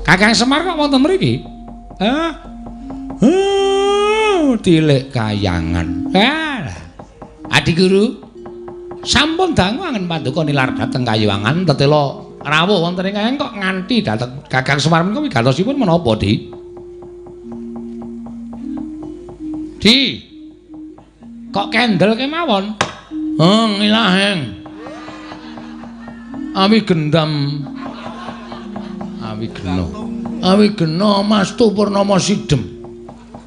Kakang Semar kok wonten mriki? Hah? Tilik kayangan. Ah. Adi Guru, sampun dangu angen paduka nilar dhateng Kayuwangan tetela rawuh wonten ing kayangan kok nganti dhateng Kakang Semar menika wigatosipun menapa, Di? Di. Kok kendel kemawon? Heng ilaheng. Awi gendam. Awi gena. Awi gena Mastu Purnama Sidem.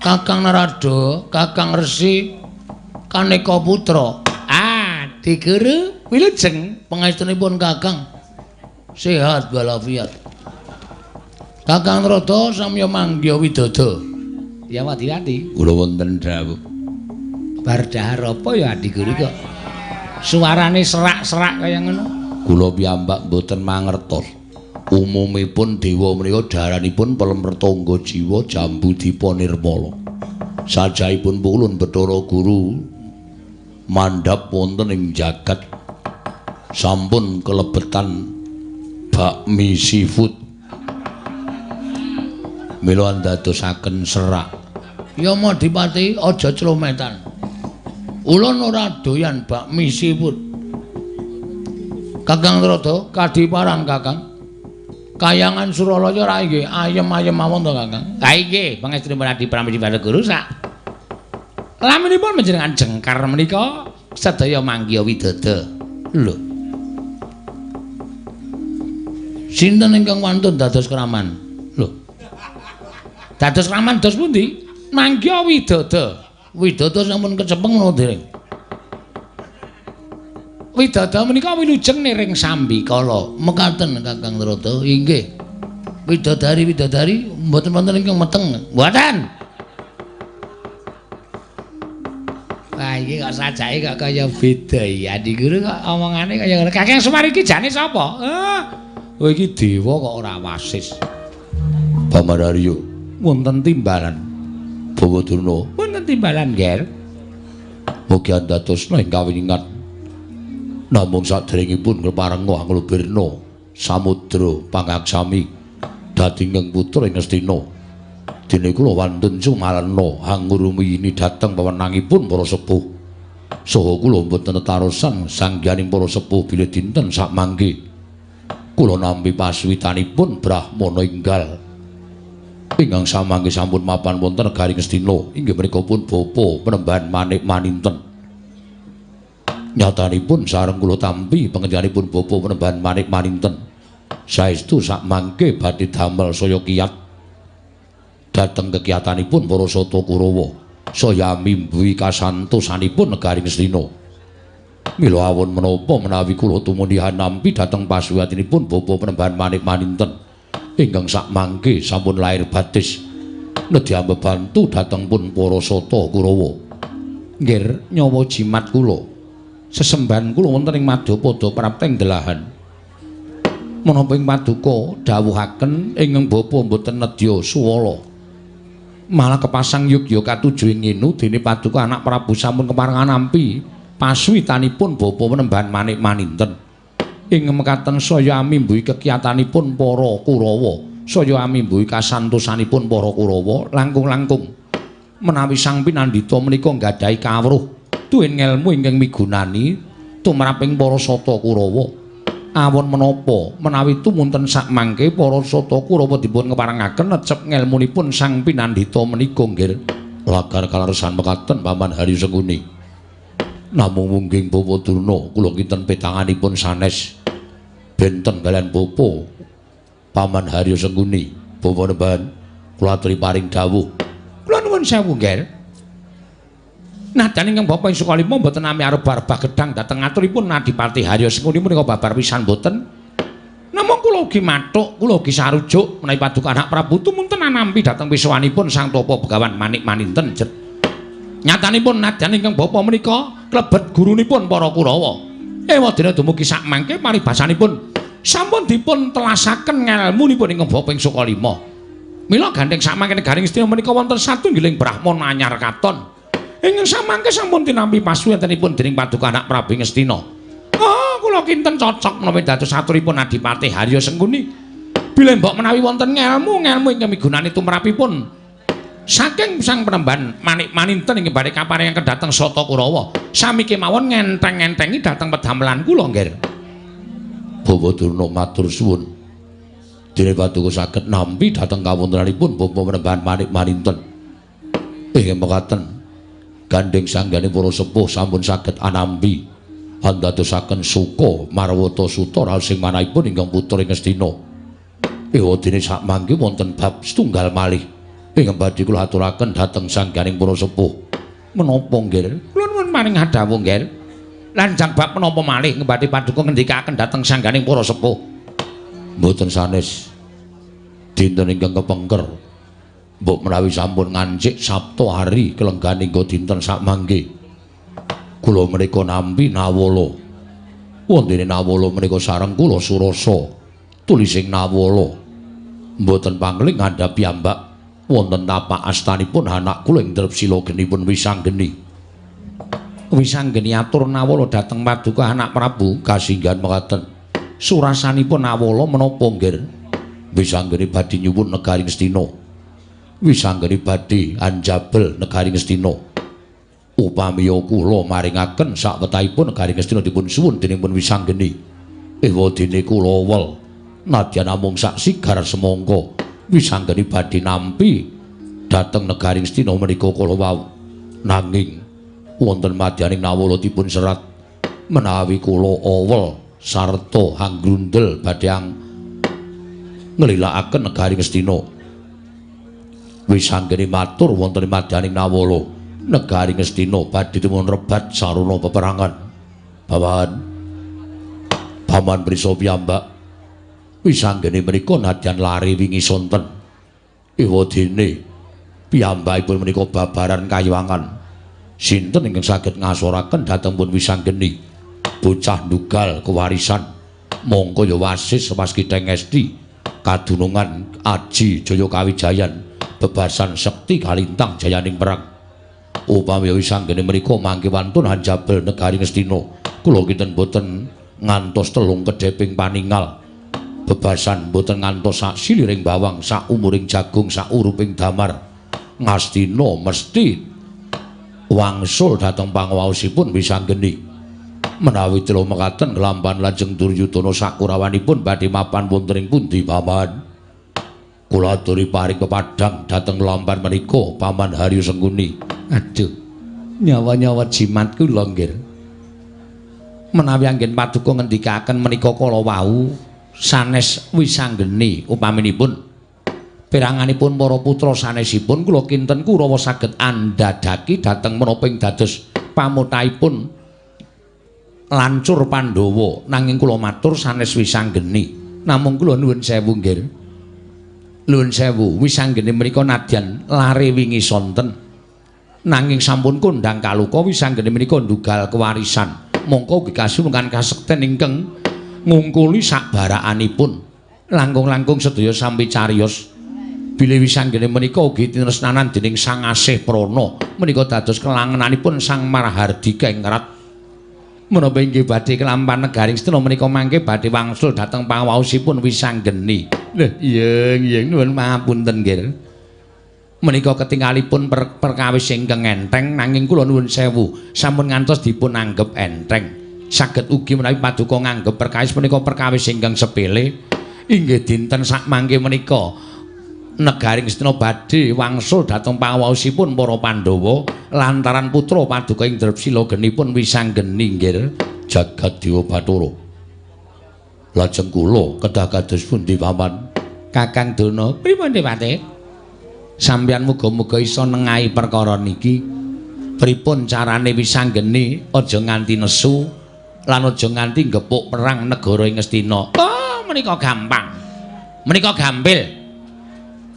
Kakang Narada, Kakang Resi Kaneka Putra. Ah, Adi Guru, wilujeng pangestunipun Kakang. Sehat walafiat. Kakang Narada samya manggiha widada. Ya wati-wati. Kula wonten dawuh. Bar dahar apa ya Adi Guru kok suarane serak-serak kaya ngono? Kula piyambak mboten mangertos. Umumipun dewa menika daranipun pelem retangga jiwa jambu dipa nirmala. Sajahipun pulun Bathara Guru mandhap wonten ing jagat sampun kelebetan bakmi seafood. Mila andadosaken serak. Ya Madipati aja clometan. Ulun ora doyan bakmi seafood. Kakang Narada kadiparan Kakang. Kayangan Suralaya ra nggih ayem-ayem mawon to Kakang. Ha nggih, pangestunipun Adi Pramesti Bathara Guru sak laminipun panjenengan jengkar menika sedaya manggiha widada. Lho. Sinten ingkang wantun dados kraman? Lho. Dados kraman dos pundi? Manggiha widada. Widada sampun kecepeng menapa dereng? Widada menika wilujeng niring sambikala. Mekaten Kakang Narada. Inggih. Widodari-widodari mboten wonten ingkang meteng. Mboten. Wah iki kok sajake kok kaya beda iki. Adi Guru kok omongane kaya ngono. Kakang Semar iki jane sapa? Oh iki dewa kok ora wasis. Paman Haryo, wonten timbalan. Bawa Durna, wonten timbalan, Ger. Mugi andadosna ing kawiningan. Namung saderengipun keparenga anglubirna samudra pangaksami dadi ingkang putra ing Ngastina. Dene kula wantun sumalena hangurumiyini dhateng pewenangipun para sepuh. Saha kula mboten netarosan sangganing para sepuh bilih dinten sakmangke kula nampi pasuwitanipun Brahmana enggal ingkang samangke sampun mapan wonten negari Ngastina inggih menika pun bapa Panembahan Manik Maninten. Nyatanipun sareng kula tampi panjenenganipun bapa Panembahan Manik Maninten saestu sakmangke badhe damel saya kiyat dhateng kekiyatanipun para Sata Kurawa saya mimbuhi kasantosanipun negari Ngastina. Mila awon menapa menawi kula tumunihan nampi dhateng pasuwatinipun bapa Panembahan Manik Maninten ingkang sakmangke sampun lair batis nedhi ambebantu dhateng pun para Sata Kurawa. Nggih nyawa jimat kula. Sesembahan kula wonten ing Madyapada prapteng delahan. Menapa ing paduka dawuhaken ingkang bapa mboten nedya suwala. Malah kepasang yugya katuju ing nginu dene paduka anak Prabu sampun keparengan nampi pasuwitanipun bapa Panembahan Manik Maninten. Ing mekaten saya amimbuhi kekiyatanipun para Kurawa, saya amimbuhi kasantosanipun para Kurawa langkung-langkung menawi sang pinandhita menika nggadahi kawruh tuwin ngelmu ingkang migunani tumraping para Sata Kurawa. Awon menapa menawi tumunten sakmangke para Sata Kurawa dipun keparengaken necep ngelmunipun sang pinandhita menika nggih. Lagar kaleresan mekaten Paman Haryo Sengkuni. Namung mungging Bawa Durna kula kinten petanganipun sanes benten kalian bapa Paman Haryo Sengkuni. Bawa Panembahan kula aturi paring dawuh. Kula nuwun sewu nggih. Nadyan ingkang bapa ing Sukalima mboten nami arep-arep gedhang dhateng aturipun Adipati Haryo Sengkuni menika babar pisan mboten. Namung kula ugi mathuk, kula ugi sarujuk menawi paduka anak Prabu tumunten anampi dhateng pisuwanipun Sang Tapa Begawan Manik Maninten. Nyatanipun nadyan ingkang bapa menika klebet gurunipun para Kurawa. Ewadene dumugi sakmangke paribasanipun sampun dipun telasaken ngelmunipun ingkang bapa ing Sukalima. Mila gandheng sakmangke negaring Ngastina menika wonten satunggiling brahmana anyar katon. Ingkang samangke sampun tinampi pasuwantenipun dening paduka anak Prabu Ngastina. Oh, kula kinten cocok menawi dados aturipun Adipati Haryo Sengkuni. Bilih mbok menawi wonten ngelmu-ngelmu ingkang migunani tumrapipun saking Sang Panembahan Manik Maninten ing badhe kaparingaken dhateng Sata Kurawa. Sami kemawon ngenteng-entengi dhateng pedamelan kula, Nggir. Bapak Durna matur suwun. Dene paduka saged nampi dhateng kawontenanipun Bapak Panembahan Manik Maninten. Inggih mekaten gandheng sanggane para sepuh sampun saged anampi andadosaken suka marwata suta raos sing manahipun ingkang putra ing Ngastina. Ewadene sakmangke wonten bab setunggal malih ingkang badhe kula aturaken dhateng sangganing para sepuh. Menapa, Nggir? Kula nuwun maring hadawuh, Nggir. Lanjang bab menapa malih ing badhe paduka ngendikaken dhateng sangganing para sepuh? Mboten sanes. Dinten ingkang kepengker mbok menawi sampun ngancik Sabtu hari kelenggan hingga dinten sakmangke kula menika nampi nawala. Wontene nawala menika sareng kula surasa tulising nawala. Mboten pangling ngandhap piyambak wonten tapak astanipun anak kula ing Drepsila genipun Wisanggeni. Wisanggeni atur nawala dhateng paduka anak Prabu. Kasinggihan mekaten. Surasanipun nawala menapa, Nggir? Wisanggeni badhe nyuwun negari Ngastina. Wisanggeni badhe anjabel negari Ngastina. Upamiya kula maringaken sakwetahipun negari Ngastina dipun suwun dening pun Wisanggeni. Ewadene kula wel nadyan namung sak sigar semangka Wisanggeni badhe nampi dhateng negari Ngastina menika kala wau. Nanging wonten madyaning nawala dipun serat menawi kula awel sarta hanggrundel badhe nglilakaken negari Ngastina. Wisanggeni matur wonten madyaning nawala negari Ngastina badhe dipun rebat sarana peperangan. Paman, Paman prisa piyambak Wisanggeni menika nadyan lari wingi sonten. Ewadene piyambakipun menika babaran kayuwangan. Sinten ingkang saged ngasoraken dhateng pun Wisanggeni? Bocah ndugal kewarisan mongko ya wasis waskita ngesti kadunungan aji jaya kawijayan bebasan sekti kalintang jayaning perang. Upami Wisanggeni menika mangke wantun hanjabel negari Ngastina, kula kinten boten ngantos telung kedheping paningal. Bebasan boten ngantos sak siliring bawang, sak umuring jagung, sak uruping damar. Ngastina mesti wangsul dhateng panguwaosipun Wisanggeni. Menawi tela mekaten kelampahan lajeng Duryudana sakurawanipun badhe mapan wonten ing pundi, Paman? Kula aturi paring pepadhang dhateng lampahan menika Paman Haryo Sengkuni. Aduh, nyawa-nyawa jimat kula, Nggir. Menawi anggen paduka ngendikaken menika kala wau sanes Wisanggeni upaminipun peranganipun para putra sanesipun kula kinten Kurawa saged andhadhaki dhateng menapa ing dados pamotahipun lancur Pandhawa. Nanging kula matur sanes Wisanggeni. Namung kula nuwun sewu, Nggir. Nuwun sewu, Wisanggeni menika nadyan lare wingi sonten. Nanging sampun kondhang kaluka Wisanggeni menika ndugal kewarisan. Mongko ugi kasuwungan kasekten ingkang ngungkuli sakbarakanipun. Langkung-langkung sedaya sampi cariyos. Bilih Wisanggeni menika ugi tinresnanan dening Sang Asih Prana menika dados kelangenanipun Sang Marahardika ing Rat. Menapa inggih badhe kelampahan negari Ngastina menika mangke badhe wangsul dhateng panguwaosipun Wisanggeni. Lho, iya iya nuwun mahapunten, Nggir. Menika ketingalipun perkawis ingkang enteng, nanging kula nuwun sewu sampun ngantos dipun anggep enteng. Saged ugi menawi paduka nganggep perkawis menika perkawis ingkang sepele. Inggih dinten sakmangke menika negari Ngastina badhe wangsul dhateng panguwaosipun para Pandhawa lantaran putra paduka ing Drepsila genipun Wisanggeni, Nggir. Jagat Dewa Bathara. Lajeng kula kedah kados pundi, Paman? Kakang Durna, pripun Dewate? Sampeyan muga-muga iso nengahi perkara niki. Pripun carane Wisanggeni aja nganti nesu lan aja nganti gepuk perang negara ing Ngastina. Oh, menika gampang. Menika gampil.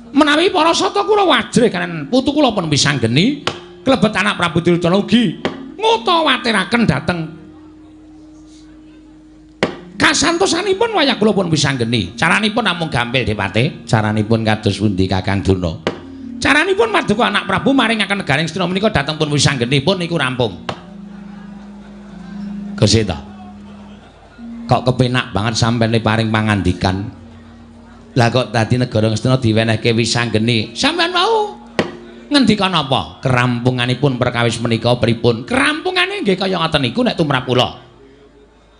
Menawi para Sata Kurawa wajrih kaliyan putu kula pun Wisanggeni klebet anak Prabu Duryudana ugi ngutawatiraken dhateng kasantosanipun wayah kula pun Wisanggeni. Caranipun namung gampil, Dewate. Caranipun kados pundi, Kakang Durna? Caranipun paduka anak Prabu maringaken negari Ngastina menika dhateng pun Wisanggeni pun niku rampung. Gusita. Kok kepenak banget sampeyan paring pangandikan. Lah kok dadi negara Ngastina diwenehke Wisanggeni? Sampeyan wau ngendika napa? Kerampunganipun perkawis menika pripun? Kerampungane nggih kaya ngoten niku nek tumrap kula.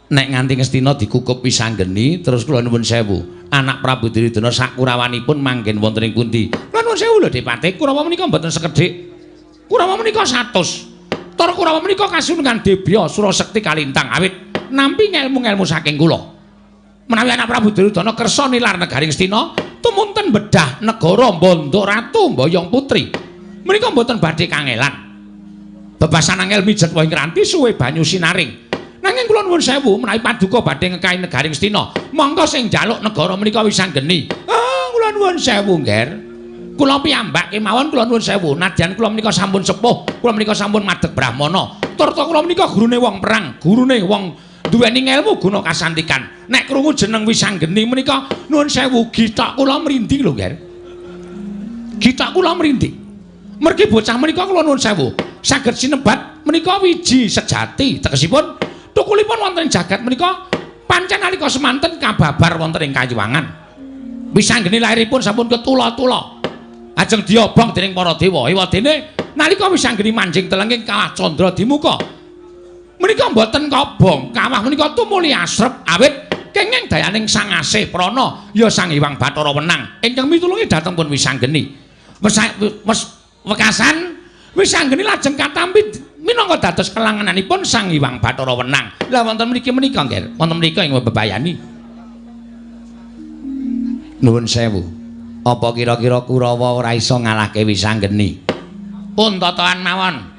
Nek nganti Ngastina dikukup Wisanggeni terus kula nuwun sewu, anak Prabu Duryudana sakurawanipun manggen wonten ing pundi? Kula nuwun sewu lho Dipati, Kurawa menika mboten sekedhik. Kurawa menika 100. Tur Kurawa menika kasunungan Debya Surasekti Kalintang awit nampi ngelmu-ngelmu saking kula. Menawi anak Prabu Duryudana kersa nilar negari Ngastina, tumunten bedah negara Mbanda Ratu Mbayang Putri. Menika mboten badhe kangelan. Bebasan angel mijet ing ranti suwe banyu sinaring. Nanging kula nuwun sewu menawi paduka badhe ngekahi negari Ngastina, monggo sing njaluk negara menika Wisanggeni. Ah, kula nuwun sewu, Ngger. Kula piyambak kemawon kula nuwun sewu, nadyan kula menika sampun sepuh, kula menika sampun madeg brahmana. Turta kula menika gurune wong perang, gurune wong duweni ngelmu guna kasantikan. Nek krungu jeneng Wisanggeni menika nuwun sewu githok kula mrinding lho, Ngger. Githok kula mrinding. Mergi bocah menika kula nuwun sewu, saged sinebat menika wiji sejati, tegesipun tukulipun wonten ing jagat menika pancen nalika semanten kababar wonten ing kayuwangan. Wisanggeni lairipun sampun ketula-tula. Ajeng diobong dening para dewa. Ewadene nalika Wisanggeni manjing telenging kawah candra dimuka. Menika mboten kobong, kawah menika tumuli asrep awit kenging dayaning Sang Asih Prana ya Sang Hyang Bathara Wenang ingkang mitulungi dhateng pun Wisanggeni. Wekasan Wisanggeni lajeng katampi minangka dados kelangenanipun Sang Hyang Bathara Wenang. Lah wonten mriki menika, Ngger, wonten mrika ing bebayani. Nuwun sewu. Apa kira-kira Kurawa ora iso ngalahke Wisanggeni? Pun totohan mawon.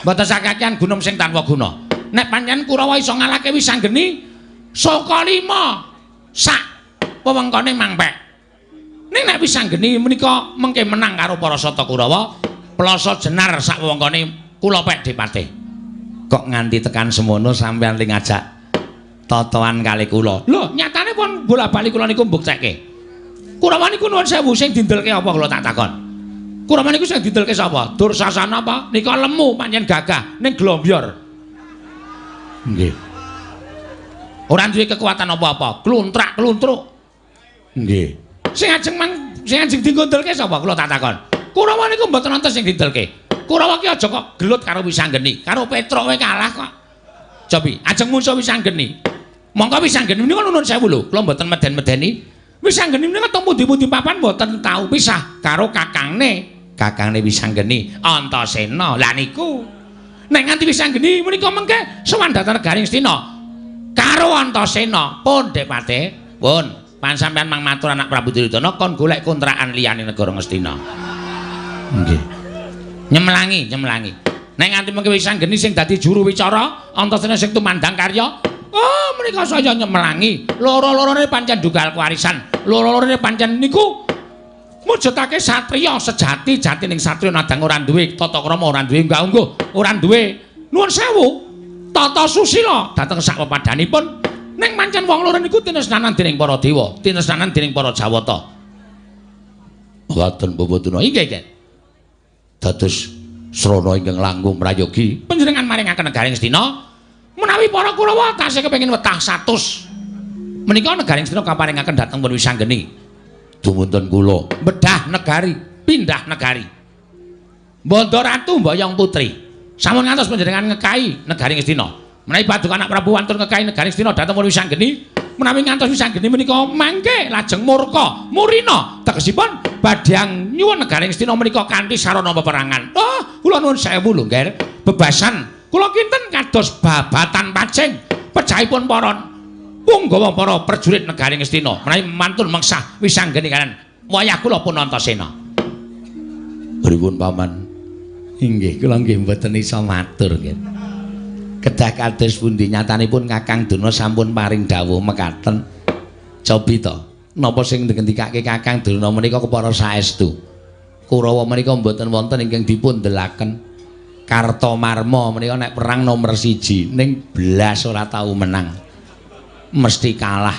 Mboten sakakean gunung sing tanpa guna. Nek pancen Kurawa iso ngalahke Wisanggeni, saka 5 sak wewengkone mangpek. Ning nek Wisanggeni menika mengke menang karo para Sata Kurawa, plasa jenar sak wewengkone kula pek Dipati. Kok nganti tekan semono sampeyan ling ngajak totoan kali kula? Lho, nyatane pun bola-bali kula niku mbuktekke. Kurawa niku nuwun sewu sing dindelke apa kula tak takon. Kurawa niku sing dindelke sapa? Dursasana apa? Nika lemu pancen gagah ning glombyor. Nggih. Ora duwe kekuatan apa-apa, kluntrak-kluntruk. Nggih. Sing ajeng mang sing ajeng dindelke sapa kula tak takon. Kurawa niku mboten wonten sing dindelke. Kurawa ki aja kok gelut karo Wisanggeni, karo Petruk wae kalah kok. Cobi, ajeng mungsuh Wisanggeni. Mongko Wisanggeni menika nuwun sewu lho, kula mboten meden-medeni. Wisanggeni menika teng pundi-pundi papan mboten tau pisah karo kakangne. Kakangne Wisanggeni Antasena. Lah niku. Nek nganti Wisanggeni menika mengke sowan dhateng negari Ngastina karo Antasena pun Depate, pun pan sampean mang matur anak Prabu Duryudana kon golek kontrakan liyane negara Ngastina. Nggih. Nyemlangi, nyemlangi. Nek nganti mengke Wisanggeni sing dadi juru wicara, Antasena sing tumandang karya, oh menika saya nyemlangi. Loro-lorone pancen dugal kewarisan. Loro-lorone pancen niku mujudake satriya sejati, jatining satriya nadang ora duwe tata krama, ora duwe unggah-ungguh, ora duwe nuwun sewu tata susila dhateng sak pepadhanipun. Ning pancen wong loro niku tinesnanan dening para dewa, tinesnanan dening para Jawata. Mekaten Bapak Durna. Inggih, nggih. Dados srana ingkang langkung prayogi panjenengan maringaken negari Ngastina menawi para Kurawa tasih kepengin wetah 100 menika negari Ngastina kaparingaken dhateng pun Wisanggeni. Dumunten kula bedah negari, pindah negari. Mbanda Ratu Mbayang Putri sampun ngantos panjenengan ngekahi negari Ngastina. Menawi paduka anak Prabu wantun ngekahi negari Ngastina dhateng pun Wisanggeni, menawi ngantos Wisanggeni menika mangke lajeng murka murina tegesipun badhe nyuwun negari Ngastina menika kanthi sarana peperangan. Oh, kula nuwun sewu lho, Ngger. Bebasan kula kinten kados babatan pacing pecahipun para punggawa para prajurit negari Ngastina menawi mantun mengsah Wisanggeni kalian wayah kula pun Antasena. Pripun paman? Inggih, kula nggih mboten iso matur, nggih. Kedah kados pundi nyatanipun Kakang Durna sampun paring dawuh mekaten. Cobi to, napa sing ngendikake Kakang Durna menika kepara saestu. Kurawa menika mboten wonten ingkang dipun delaken. Kartomarma menika nek perang nomor 1 ning blas ora tau menang. Mesti kalah.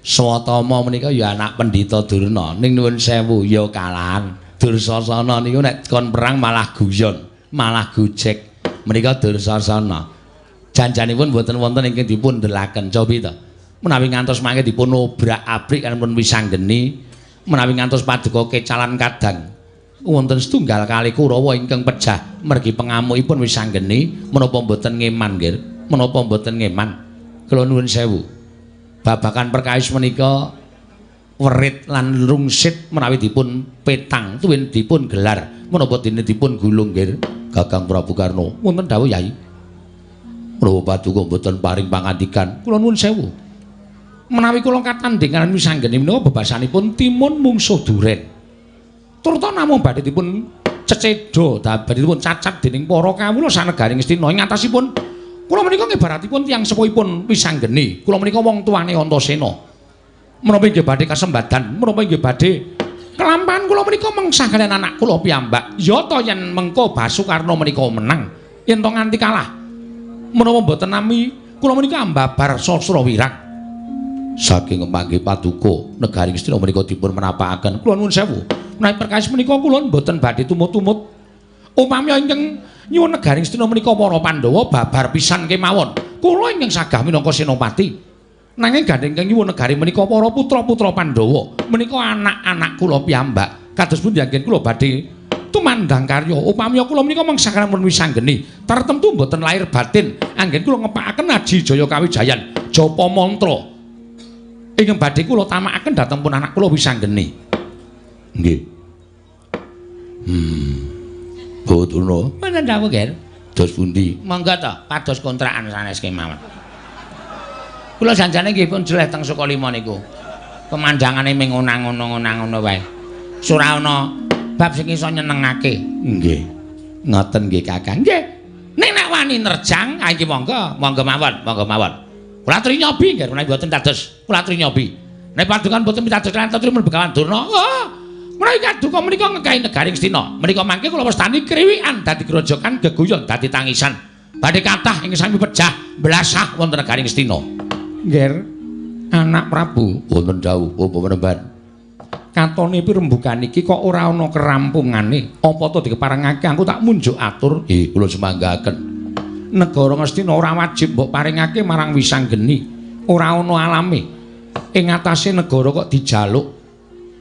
Swatama menika ya anak Pendhita Durna, ning nuwun sewu ya kalahan. Dursasana niku nek kon perang malah guyon, malah gojek. Menika Dursasana. Janjanipun mboten wonten ingkang dipun delaken. Cobi to. Menawi ngantos mangke dipun obrak-abrik kaliyan Wisanggeni, menawi ngantos paduka kecalan kadang wonten setunggal kali Kurawa ingkang pejah mergi pengamukipun Wisanggeni, menapa mboten ngeman nggih? Menapa mboten ngeman? Kula nuwun sewu. Babakan perkawis menika werit lan rungsit menawi dipun petang tuwin dipun gelar, menapa dene dipun gulung nggih? Kakang Prabu Karna, wonten dawuh Yai. Menapa paduka mboten paring pangandikan? Kula nuwun sewu. Menawi kula katandhingan Wisanggeni menika bebasanipun timun mungsuh duren. Turta namung badhe dipun cecedha, badhe dipun cacat dening para kawula sanegaring Ngastina. Ing atasipun kula menika ngibaratipun tiyang sepuhipun Wisanggeni. Kula menika wong tuane Antasena. Menapa inggih badhe kasembadan, menapa inggih badhe kelampahan kula menika mengsah kaliyan anak kula piyambak. Ya ta yen mengko Basukarna menika menang, yen to nganti kalah. Menapa mboten nami kula menika ambabar sastra wirang. Saking manggih paduka negari Ngastina menika dipun menapakaken. Kula nuwun sewu. Menawi perkawis menika kula mboten badhe tumut-tumut. Upami ingkang nyuwun negari Ngastina menika para Pandhawa babar pisan kemawon. Kula ingkang sagah minangka senopati. Nanging gandeng ingkang nyuwun negari menika para putra-putra Pandhawa, menika anak-anak kula piyambak. Kados pundi anggen kula badhe tumandang karya. Upami kula menika mengsah kaliyan Wisanggeni, tartemtu mboten lahir batin anggen kula ngepakaken aji jaya kawijayan, japa mantra ingkang badhe kula tamakaken dhateng pun anak kula Wisanggeni. Nggih. Bawa Wonten dawuh, Ger. Dos pundi? Monggo to, pados kontrakan sanes kemawon. Kula janjane nggih pun jeleh teng Sukalima niku. Pemandangane ming ngono-ngono wae. Ora ana bab sing iso nyenengake. Nggih. Ngoten nggih, Kakang. Nggih. Ning nek wani nerjang, ha iki monggo, monggo mawon, monggo mawon. Kula aturi nyobi nggih, menawi mboten dados kula aturi nyobi. Nek padukan mboten pitados lan aturi Begawan Durna. Wah, menawi kaduka menika ngekahi negari Ngastina. Menika mangke kula wastani kriwikan dadi grojokan geguyon dadi tangisan. Badhe kathah ing sami pejah blasah wonten negari Ngastina. Ngger, anak Prabu wonten dawuh apa penemban. Katone pirembugan iki kok ora ana kerampungane. Apa to dikeparengake aku tak munjuk atur? Nggih, kula semanggaken. Negara Ngastina ora wajib mbok paringake marang Wisanggeni. Ora ana alame. Ing atase negara kok dijaluk.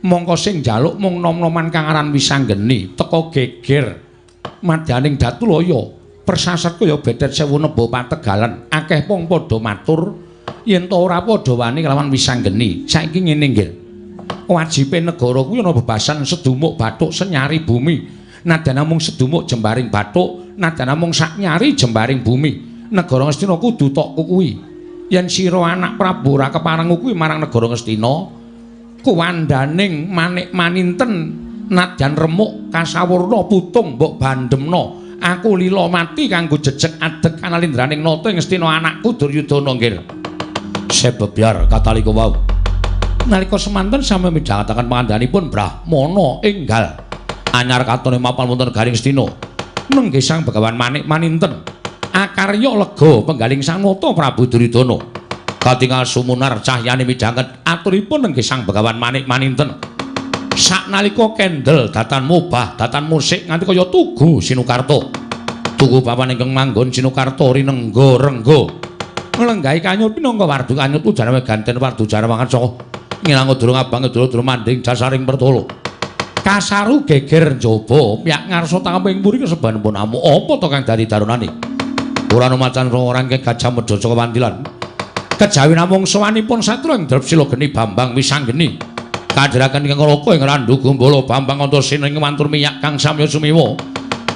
Mongko sing njaluk mung nom-noman kang aran Wisanggeni, teka geger madyaning Datulaya. Persasat kaya bedet sewu neba pategalan. Akeh wong padha matur yen ta ora padha wani kelawan Wisanggeni. Saiki ngene nggih. Wajibe negara kuwi ana bebasan sedumuk bathuk senyari bumi. Nadyan namung sedumuk jembaring bathuk, nadyan namung sak nyari jembaring bumi. Negara Ngastina kudu tok kuwi. Yen sira anak Prabu ora kepareng kuwi marang negara Ngastina, kuwandaning manik maninten nadyan remuk kasawurna putung mbok bandemna. Aku lila mati kanggo jejeg adeg kanalindraning nata Ngastina anakku Duryudana nggih. Sebebyar katalika wau. Nalika semanten sami midhangetaken pangandanipun Brahmana enggal anyar katone mapan wonten negari Ngastina. Nenggih Sang Begawan Manik Maninten. Akarya lega penggaling Sang Nata Prabu Duryudana. Katingal sumunar cahyane midhanget aturipun nenggih Sang Begawan Manik Maninten. Saknalika kendel datan mubah datan musik nganti kaya tugu Sinukarta. Tugu papan ingkang manggon Sinukarta rinengga rengga. Nglenggahi kanyut pinangka wardu kanyut ujarane ganten wardu jarawangan saka ngilang durung abang durung manding jasaring pertolo. Kasaru geger njaba miyak ngarsa tamping puri kesebanipun amuk. Apa to kang dadi darunane? Ora ana macan orang ke Gajah Mada saka Wandilan. Kejawi namung sowanipun satru ing Drepsila Geni Bambang Wisanggeni. Kandharaken ingkang Raka ing Randu Gumbala Bambang Antasena ing mantur miyak kang samya sumiwa.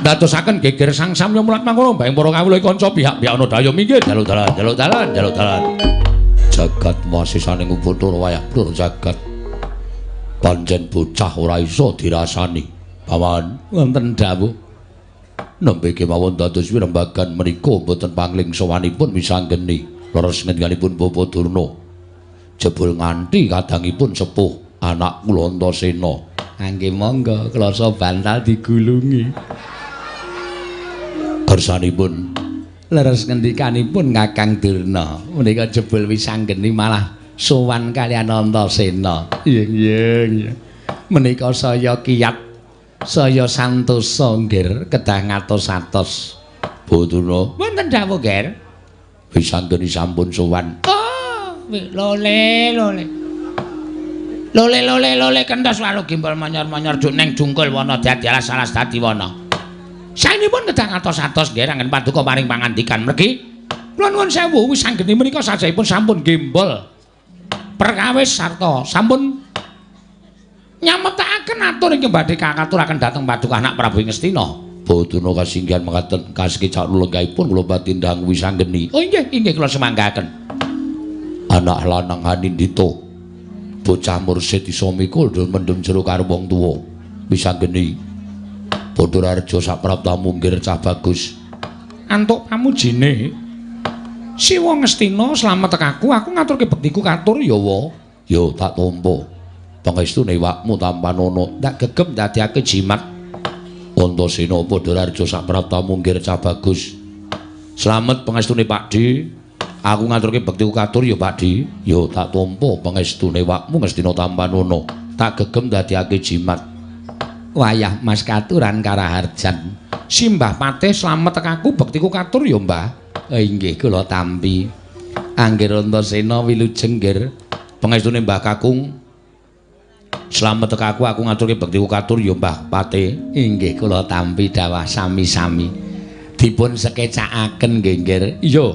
Ndadosaken geger sang samya mulat mangkono mbaing para kawula kanca pihak-pihak ana daya minggir jaluk dalan jaluk dalan jaluk dalan. Jagat masisaning Bathara wayah blur jagat. Pancen bocah ora iso dirasani. Paman, wonten dawuh. Nembe kemawon dados wirembagan menika mboten pangling sowanipun Wisanggeni. Leres ngendikanipun Bapak Durna. Jebul nganti kadangipun sepuh anak kula Antasena. Angge monggo klasa bantal digulungi. Kersanipun leres ngendikanipun Kakang Durna menika jebul Wisanggeni malah sowan kaliyan Antasena. Yeng yeng. Menika saya kiyat, saya santosa nggir kedah ngatos-atos. Bapak Durna. Wonten dawuh, Ger. Wisanggeni sampun sowan. Oh. Lole lole. Lole lole lole kenthos walu gimbal manyor-manyor juk neng jungkul wana dadi alas-alas dadi wana. Saenipun kedah ngatos-atos nggih anggen paduka paring pangandikan mergi kula nuwun sewu wis anggene menika sajahipun sampun gembol perkawis sarta sampun nyametakaken atur ingkang badhe kakaturaken dhateng paduka anak Prabu Ngastina. Bodana kasinggihan mekaten kasekecak lenggahipun kula patindhang wisanggeni. Oh inggih, inggih kula semanggaken. Anak lanang Anindita, bocah mursid iso mikul mendem jero karo wong tuwa. Wisanggeni. Bathara Harja sapraptamu nggir cah bagus. Antuk pamujine. Siwa Ngastina slamet tekaku, aku ngaturke bektiku katur ya wa. Ya tak tampa. Pangestune wakmu tampanana, tak gegem ndadekake jimat. Antasena Bathara Harja sapraptamu nggir cah bagus. Slamet pangestune Pakdhe. Aku ngaturke bektiku katur ya Pakdhe. Ya tak tampa pangestune wakmu Ngastina tampanana, tak gegem ndadekake jimat. Wayah Mas katuran karaharjan. Simbah Patih slamet tekaku bektiku katur ya Mbah. Inggih kula tampi. Anggir Antasena wilujeng nggir. Pangestune Mbah Kakung. Slamet tekaku aku ngaturke bektiku katur ya Mbah Patih. Inggih kula tampi dawah sami-sami. Dipun sekecakaken nggih nggir. Iya.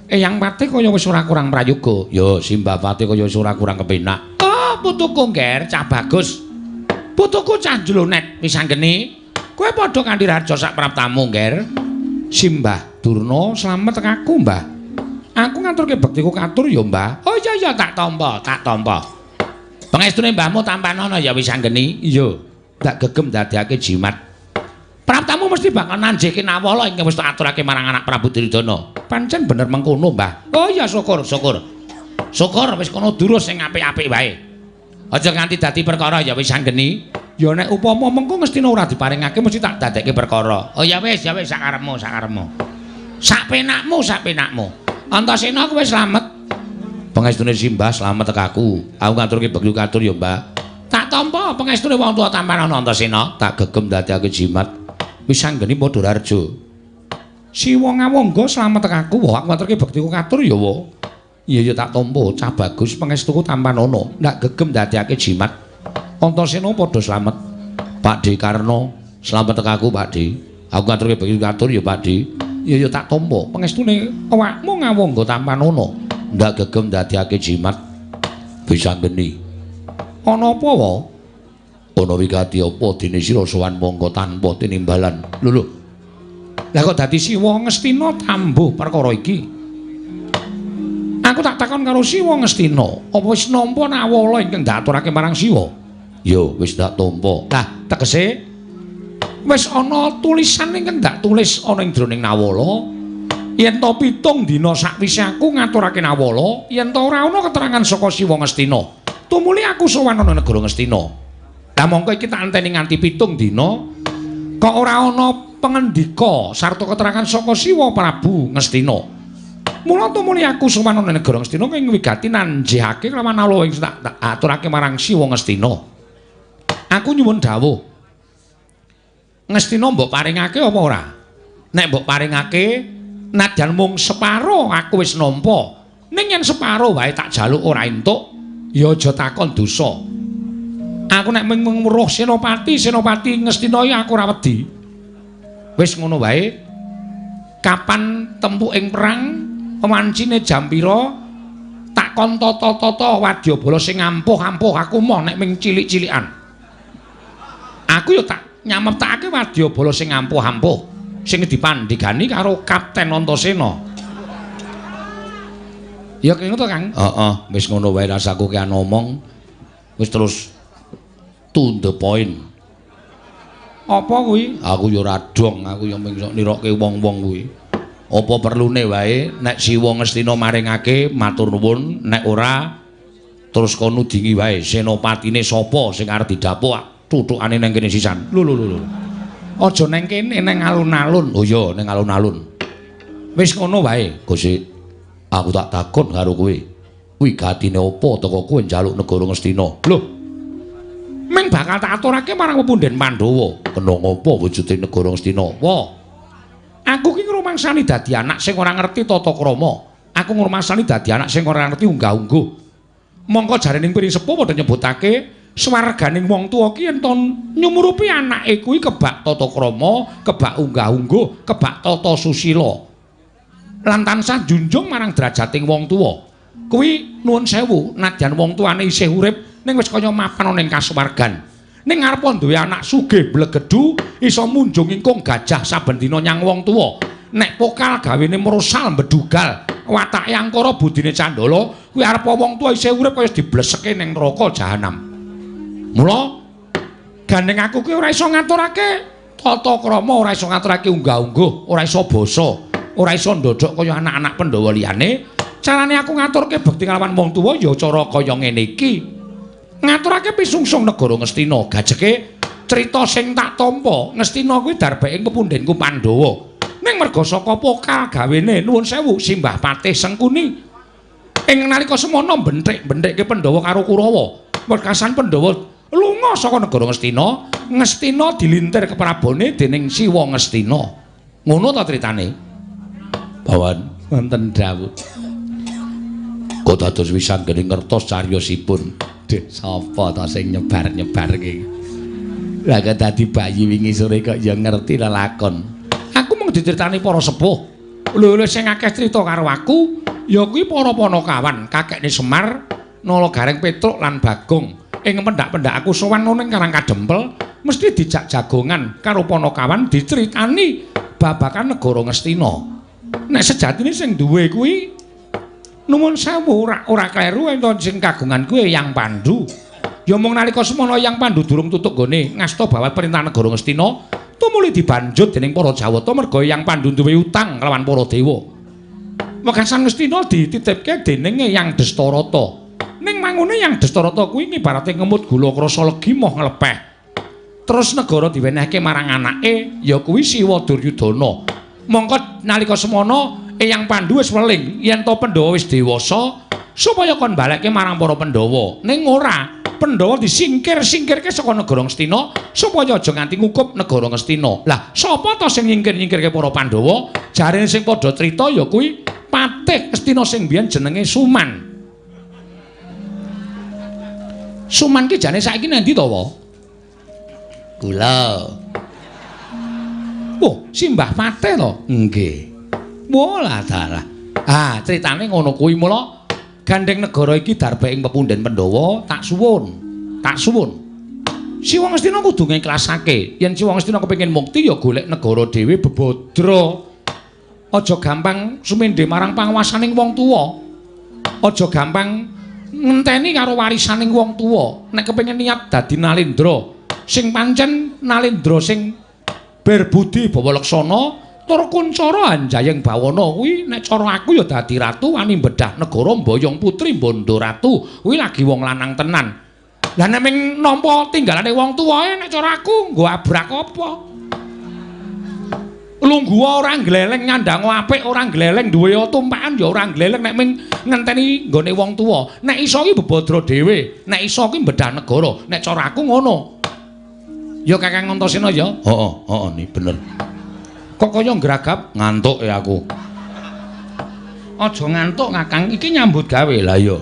Eyang Patih kaya wis ora kurang prayoga. Ya Simbah Patih kaya wis ora kurang kepenak. Oh putuku nggir cah bagus. Putuku cah jlonet wis anggene. Kowe padha kanthi raja sak praptamu nggir. Simbah Durna slamet tekaku Mbah. Aku ngaturke bektiku katur ya Mbah. Oh iya iya tak tampa, tak tampa. Pangestune mbahmu tampanana ya wis anggeni. Iya, tak gegem ndadekake jimat. Praptamu mesti bakal nanjihke nawala ingkang wis tak aturake marang anak Prabu Duryudana. Pancen bener mengkono, Mbah. Oh iya syukur, syukur. Syukur wis kono durus sing apik-apik wae. Aja nganti dadi perkara ya wis anggeni. Ya nek upama mengko Ngastina ora diparingake mesti tak dadekke perkara. Oh ya wis, ya wis sakarepmu, sakarepmu. Sak penakmu, sak penakmu. Antasena kowe slamet. Pangestune Simbah slamet tekaku. Aku ngaturke bekti katur ya, Mbah. Tak tampa pangestune wong tuwa tampanana Antasena, tak gegem ndadekake jimat. Wis anggene Padha Raja. Siwa ngawangga slamet tekaku, wah aku ngaturke bektiku katur ya, wa. Iya ya tak tampa, cah bagus pangestuku tampanana, ndak gegem ndadekake jimat. Antasena padha slamet. Pakdhe Karna, slamet tekaku Pakdhe. Aku ngaturke bekti katur ya Pakdhe. Iya ya tak tampa, pangestune awakmu ngawangga tampanana, ndak gegem ndadekake jimat. Wis anggene. Ana apa wa? Ana wigati apa dene sira sowan mongko tanpa tinimbalan. Lho lho. Lah kok dadi Siwa Ngastina tambuh perkara iki? Aku tak takon karo Siwa Ngastina, apa wis nampa nawala ingkang diaturake marang Siwa? Ya wis tak tampa. Lah tegese wis ana tulisan ingkang ndak tulis ana ing jroning nawala. Yen to 7 dina sakwise aku ngaturake nawala, yen to ora ana keterangan saka Siwa Ngastina, tumuli aku sowan ana negara Ngastina. Lah mongko iki tak enteni nganti 7 dina kok ora ana pengendika sarta keterangan saka Siwa Prabu Ngastina. Mula tumuli aku sowan ana negara Ngastina ing wigati nanjihake kelawan nawala ing tak aturake marang Siwa Ngastina. Aku nyuwun dawuh. Ngastina mbok paringake apa ora? Nek mbok paringake nadyan mung separo aku wis nampa. Ning yen separo wae tak jaluk ora entuk, ya aja takon dosa. Aku nek mung weruh senopati, senopati Ngastina iki aku ora wedi. Wis ngono wae. Kapan tempuking perang, wancine jam pira, tak kon tata-tata wadyabala sing ampuh-ampuh aku moh nek ming cilik-cilikan. Aku ya tak nyameptakake wadyabala sing ampuh-ampuh sing dipandhegani karo Kapten Antasena. Ya kene to, Kang? Heeh, wis ngono wae rasaku ki ngomong. Wis terus to the point. Apa kuwi? Aku ya ora dong, aku ya mung sok nirokke wong-wong kuwi. Apa perlune wae nek Siwa Ngastina maringake matur nuwun, nek ora terus kono dingi wae senopatine sapa sing arep didapuk tutukane nang kene sisan. Lho lho lho. Aja nang kene, nang alun-alun. Oh iya, nang alun-alun. Wis ngono wae, Gusti. Aku tak takon karo kowe. Wigatine apa teko kowe njaluk negara Ngastina? Lho. Ming bakal tak aturake marang pepunden Pandhawa. Kena ngopo wujude negara Ngastina? Wah. Aku ki ngrumangsani dadi anak sing ora ngerti tata krama. Aku ngrumasani dadi anak sing ora ngerti unggah-ungguh. Mongko jarening piring sepuh padha nyebutake swarganing wong tuwa ki yen to nyumurupi anake kuwi kebak tata krama, kebak unggah-ungguh, kebak tata susila. Lan tansah junjung marang derajating wong tuwa. Kuwi nuwun sewu, nadyan wong tuane isih urip ning wis kaya mapan ana ing kasuwargan. Ning arep duwe anak sugih blegedu iso munjung ingkung gajah saben dina nyang wong tuwa. Nek pokal gawene mrosal mbedugal, watake angkara budine candala, kuwi arep wong tuwa isih urip kaya dibleseke ning neraka jahanam. Mula gandeng aku kuwi ora iso ngaturake tata krama, ora iso ngaturake unggah-ungguh, ora iso basa, ora iso ndodhok kaya anak-anak Pandhawa liyane. Carane aku ngaturke bekti kalawan wong tuwa ya cara kaya ngene iki. Ngaturake pisungsung negara Ngastina, gajeke crita sing tak tampa, Ngastina kuwi darbeke kepundhenku Pandhawa. Ning merga saka pokal gawene nuwun sewu Simbah Patih Sengkuni ing nalika semono benthik-benthikke Pandhawa karo Kurawa. Wekasan Pandhawa lunga saka negara Ngastina, Ngastina dilintir keprabone dening Siwa Ngastina. Ngono ta critane? Pawan wonten dawuh. Kok dados wisanggeni ngertos cariyosipun. Duh, sapa ta sing nyebar-nyebar iki? Lah kok dadi bayi wingi sore kok ya ngerti lelakon. Aku mung diceritani para sepuh. Lho lho sing akeh crita karo aku ya kuwi para panakawan, kakekne Semar, Nala Gareng Petruk lan Bagong. Ing pendak-pendak aku sowan ning Karang Kadempel mesti dijak jagongan karo panakawan diceritani babagan negara Ngastina. Nek sejatine sing duwe kuwi nuwun sewu ora kleru enten sing kagungan kuwi Eyang Pandu. Ya mung nalika semono Eyang Pandu durung tutuk nggone ngasta bawat perintah negara Ngastina, tumuli dibanjut dening para Jawata merga Eyang Pandu duwe utang kelawan para dewa. Wekasan Ngastina dititipke dening Eyang Destarata. Ning mangune Eyang Destarata kuwi ngibarate ngemut gula krasa legi moh nglepeh. Terus negara diwenehke marang anake ya kuwi Siwa Duryudana. Mongko nalika semono Eyang Pandu wis weling yen to Pandhawa wis dewasa supaya kon balekke marang para Pandhawa. Ning ora, Pandhawa disingkir-singkirke saka negara Ngastina supaya aja nganti ngukup negara Ngastina. Lah, sapa to sing nyingkir-nyingkirke para Pandhawa? Jarene sing padha crita ya kuwi Patih Ngastina sing biyen jenenge Suman. Suman ki jane saiki nang ndi to, wa? Kula. Oh, Simbah Patih to? Nggih. Walah dalah. Ah, critane ngono kuwi mula gandeng negara iki darbe ing pepundhen Pandhawa tak suwun. Tak suwun. Siwa Ngastina kudu ngiklasake. Yen Siwa Ngastina kepengin mukti ya golek negara dhewe bebadra. Aja gampang sumendhe marang panguwasaning wong tuwa. Aja gampang ngenteni karo warisaning wong tuwa. Nek kepengin niat dadi nalendra, sing pancen nalendra sing berbudi bawa laksana tur kuncara anjayeng bawana kuwi nek cara aku ya dadi ratu wani bedah negara mboyong putri bondo ratu kuwi lagi wong lanang tenan. Lah nek ming nampa tinggalane wong tuwae nek cara aku nggo abrak apa? Lungguh ora gleleng nyandang apik ora gleleng duwe tumpakan ya ora gleleng nek ming ngenteni nggone wong tuwa. Nek iso ki bebadra dhewe, nek iso ki bedah negara, nek cara aku ngono. Ya Kakang Antasena ya? Heeh, heeh ni bener. Kok kaya ngragap ngantuk ya aku. Aja ngantuk Kakang, iki nyambut gawe. Lah iya.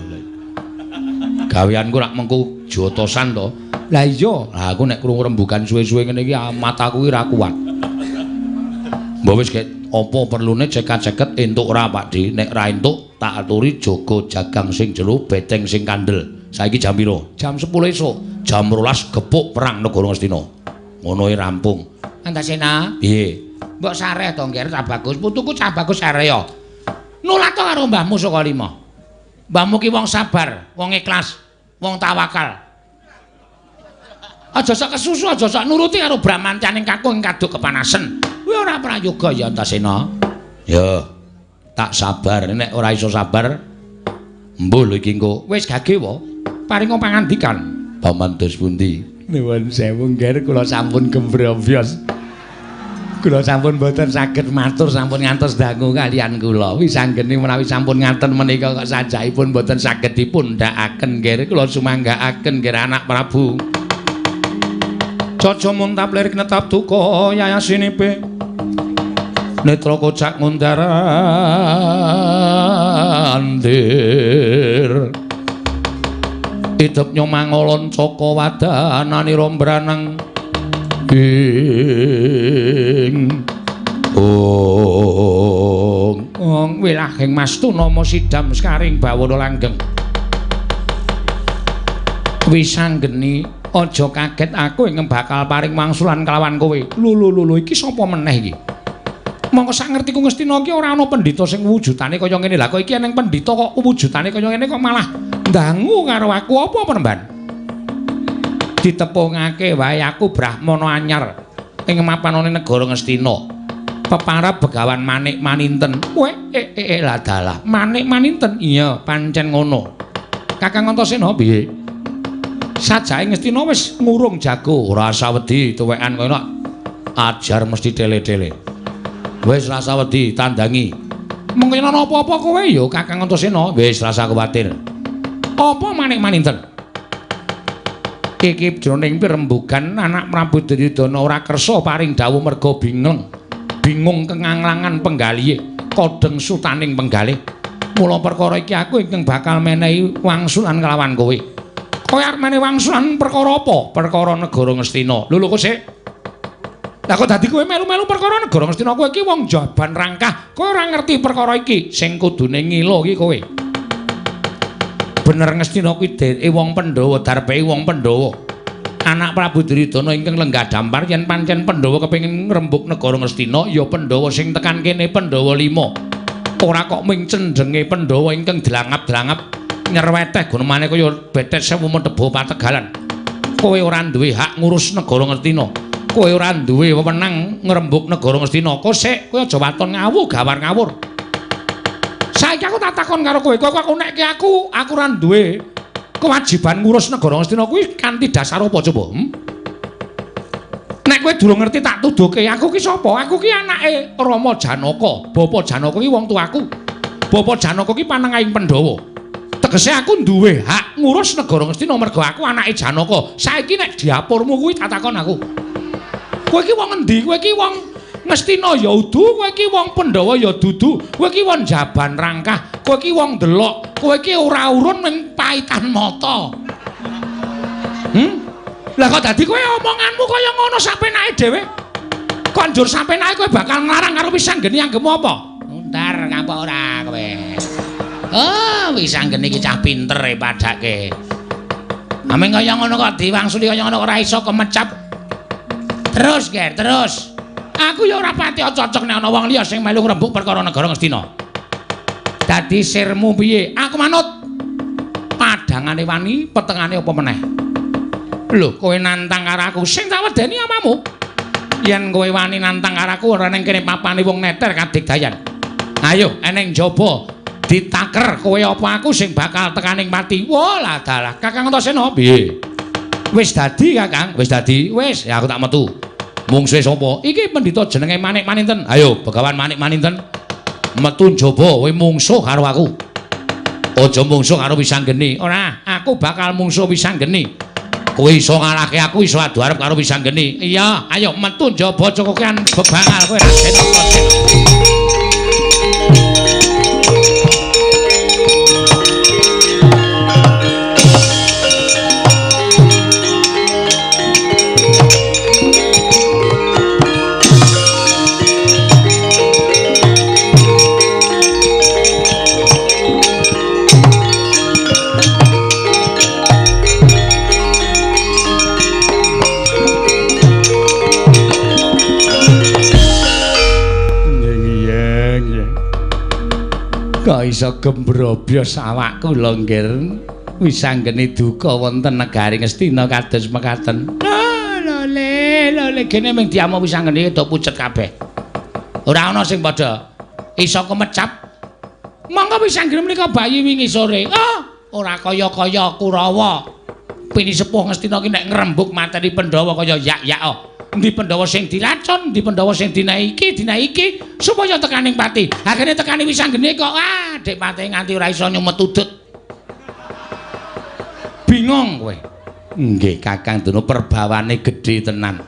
Gaweanku rak mengko jotosan to. Lah iya, lah aku nek krungu rembugan suwe-suwe ngene iki mataku iki ora kuat. Mbok wis gek apa perlune cekak-ceket entuk ora Pak Di? Nek ra entuk tak aturi jaga jagang sing jero beteng sing kandel. Saiki jam piro? Jam 10 esuk. Jam 12 gepuk perang negara Ngastina. Ngono e rampung. Antasena? Piye? Mbok sareh to, Ngger, cah bagus. Putuku cah bagus sareh ya. Nulat to karo mbahmu saka lima. Mbahmu ki wong sabar, wong ikhlas, wong tawakal. Aja sak kesusu, aja sak nuruti karo bramantyaning kakung kaduk kepanasen. Kuwi ora prayoga ya Antasena. Ya. Tak sabar, nek ora iso sabar mbuh lho iki engko. Wis gage wa. Paringa pangandikan. Paman dos pundi? Nuwun sewu Ngger, kula sampun gembrombyos. Kula sampun mboten saged matur, sampun ngantos dangu kalian kula. Wis anggene menawi sampun ngaten menika kok sajakipun mboten saged dipundhakaken Ngger, kula sumanggaaken Ngger anak Prabu. Caca muntap lirik netap duka yayasinipe. Netra kocak ngundar andir. Idep nyomangolon caka wadananira mbranang ing ong ong wilahing mastu nama sidam sekaring bawana langgeng. Wisanggeni aja kaget aku ing bakal paring wangsulan kelawan kowe. Lho lho lho iki sapa meneh iki? Mongko sak ngertiku Ngastina iki ora ana pendhita sing wujudane kaya ngene. Lah kok iki eneng pendhita kok wujudane kaya ngene kok malah ndangu karo aku apa penemban? Ditepungake wae aku Brahmana anyar ing mapanane negara Ngastina. Peparab Begawan Manik Maninten. Kowe lah dalah. Manik Maninten. Iya, pancen ngono. Kakang Antasena piye? Sajake Ngastina wis ngurung jago, ora usah wedi tuwekan kowe ajar mesti tele-tele. Wis rasa wedi tandangi. Mengko yen ana apa-apa kowe ya Kakang Antasena, wis rasa kuwatir. Apa Manik Maninten? Iki jroning pirembugan anak Prabu Duryudana ora kersa paring dawuh merga bingung. Bingung kenganglangan penggalihe, kodheng sutaning penggalih. Mula perkara iki aku ingkang bakal menehi wangsulan kelawan kowe. Kowe arep menehi wangsulan perkara apa? Perkara negara Ngastina. Lho lho kok sik. Lah kok dadi kowe melu-melu perkara negara Ngastina? Kowe iki wong jaban rangkah, kowe ora ngerti perkara iki. Sing kudune ngilo iki kowe. Bener Ngastina kuwi dheke wong Pandhawa, darpehe wong Pandhawa. Anak Prabu Duryudana ingkang lenggah dampar yen pancen Pandhawa kepengin ngrembug negara Ngastina, ya Pandhawa sing tekan kene Pandhawa 5. Ora kok ming cendhenge Pandhawa ingkang dlangap-dlangap nyerweteh gunemane kaya betet sewu metebo pategalan. Kowe ora duwe hak ngurus negara Ngastina. Kowe ora duwe wewenang ngrembug negara Ngastina. Kok sik kowe aja waton ngawur gawar ngawur. Saiki aku tak takon karo kowe, kowe kok nekke aku ora duwe kewajiban ngurus negara Ngastina kuwi kanthi dasar apa coba? Nek kowe durung ngerti tak tuduhke, aku ki sapa? Aku ki anake Rama Janaka. Bapa Janaka ki wong tuaku. Bapa Janaka ki panengahing Pandhawa. Tegese aku duwe hak ngurus negara Ngastina mergo aku anake Janaka. Saiki nek diapurmu kuwi tak takon aku. Kowe iki wong endi? Kowe iki wong Ngastina ya udu, kowe iki wong Pandhawa ya dudu, kowe iki wong jaban rangkah, kowe iki wong delok, kowe iki ora urun ning paitan mata. Lah kok dadi kowe omonganmu kaya ngono sapenake dhewe? Kok njur sapenake kowe bakal nglarang karo Wisanggeni anggemu apa? Nguntar ngapa ora kowe? Oh, Wisanggeni iki cah pinter e padake. Ameng kaya ngono kok diwangsuli kaya ngono ora iso kemecap. Terus, Ger, terus. Aku ya ora pati cocok nek ana wong liya sing melu ngrembug perkara negara Ngastina. Dadi sirmu piye? Aku manut. Padangane wani, petengane apa meneh? Lho, kowe nantang karo aku, sing tak wedeni apamu? Yen kowe wani nantang karo aku ora ning kene papane wong neter kadigdayan. Ayo, eneng jaba ditaker kowe apa aku sing bakal tekaning pati. Wah, lah dalah. Kakang Antasena piye? Wis dadi, Kakang, wis dadi. Wis, ya aku tak metu. Mungsuhe sapa? Iki pendhita jenenge Manik Maninten. Ayo, Begawan Manik Maninten. Metu njaba kowe mungsuh karo aku. Aja mungsuh karo Wisanggeni. Ora, aku bakal mungsuh Wisanggeni. Kowe iso ngalahke aku, iso adu arep karo Wisanggeni. Iya, ayo metu njaba aja kokean bebangal kowe Raden Antasena. Kok iso gembrobyos awakku lho, Nggir. Wisanggeni duka wonten negari Ngastina kados mekaten. Ah, lho le, lho le gene ming diamuk Wisanggeni do pucet kabeh. Ora ana sing padha iso kemecap. Monggo Wisanggeni menika bayi wingi sore. Ah, ora kaya-kaya Kurawa. Pini sepuh Ngastina ki nek ngrembug mateni Pandhawa kaya yak-yak. Endi Pandhawa sing diracun, endi Pandhawa sing dinaiki, dinaiki supaya tekaning pati. Akhire tekani Wisanggeni kok ah, Dik Pati nganti ora iso nyumet udut. Bingung kowe. Nggih, Kakang Dono perbawane gedhe tenan.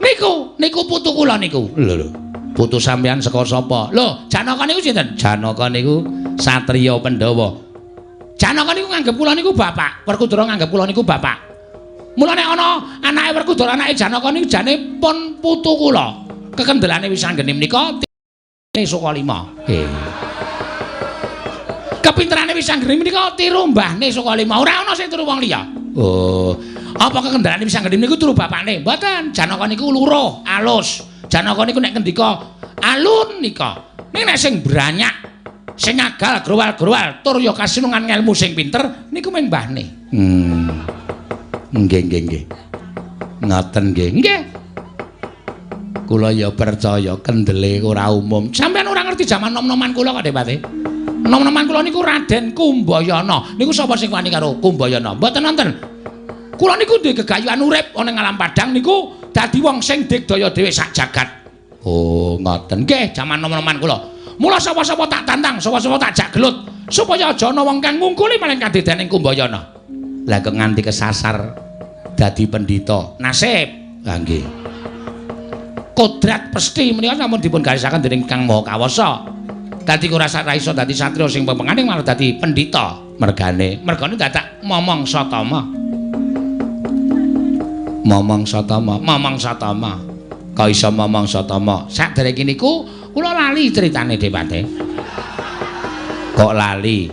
Niku, niku putu kula niku. Lho lho. Putu sampeyan saka sapa? Lho, Janaka niku sinten? Janaka niku satriya Pandhawa. Janaka niku nganggep kula niku bapak. Werkudara nganggep kula niku bapak. Mula nek ana anake Werkudara, anake Janaka niku jane pun putu kula. Kekendelane Wisanggeni menika Sukalima. Nggih. Kepinterane Wisanggeni menika tiru mbahne Sukalima. Ora ana sing tiru wong liya. Oh, apa kekendelane Wisanggeni niku tiru bapakne? Mboten. Janaka niku luruh, alus. Janaka niku nek ngendika alun nika. Ning nek sing branyak, sing agal growal-growal tur ya kasinungan ngelmu sing pinter niku mung mbahne. Nggih, nggih, nggih. Ngoten nggih. Nggih. Kula ya percaya kendele ora umum. Sampeyan ora ngerti jaman nom-noman kula kok, Depati. Nom-noman kula niku Raden Kumbayana. Niku sapa sing wani karo Kumbayana? Mboten nonton. Kula niku duwe gegayuhan urip ana ing alam padang niku dadi wong sing digdaya dhewe sak jagat. Oh, ngoten. Nggih, jaman nom-noman kula. Mula sapa-sapa tak tantang, sapa-sapa tak jak gelut supaya aja ana wong kang ngungkuli maling kadedaning Kumbayana. Lah kok nganti kesasar dadi pendhita. Nasib. Lah nggih. Kodrat pesti menika sampun dipun garisaken dening Kang Maha Kawasa. Dadi ora iso dadi satriya sing pepengane malah dadi pendhita. Mergane, mergane dadak momong satama. Momong satama, momong satama. Kok iso momong satama? Saderenge niku kula lali critane Depate. Kok lali?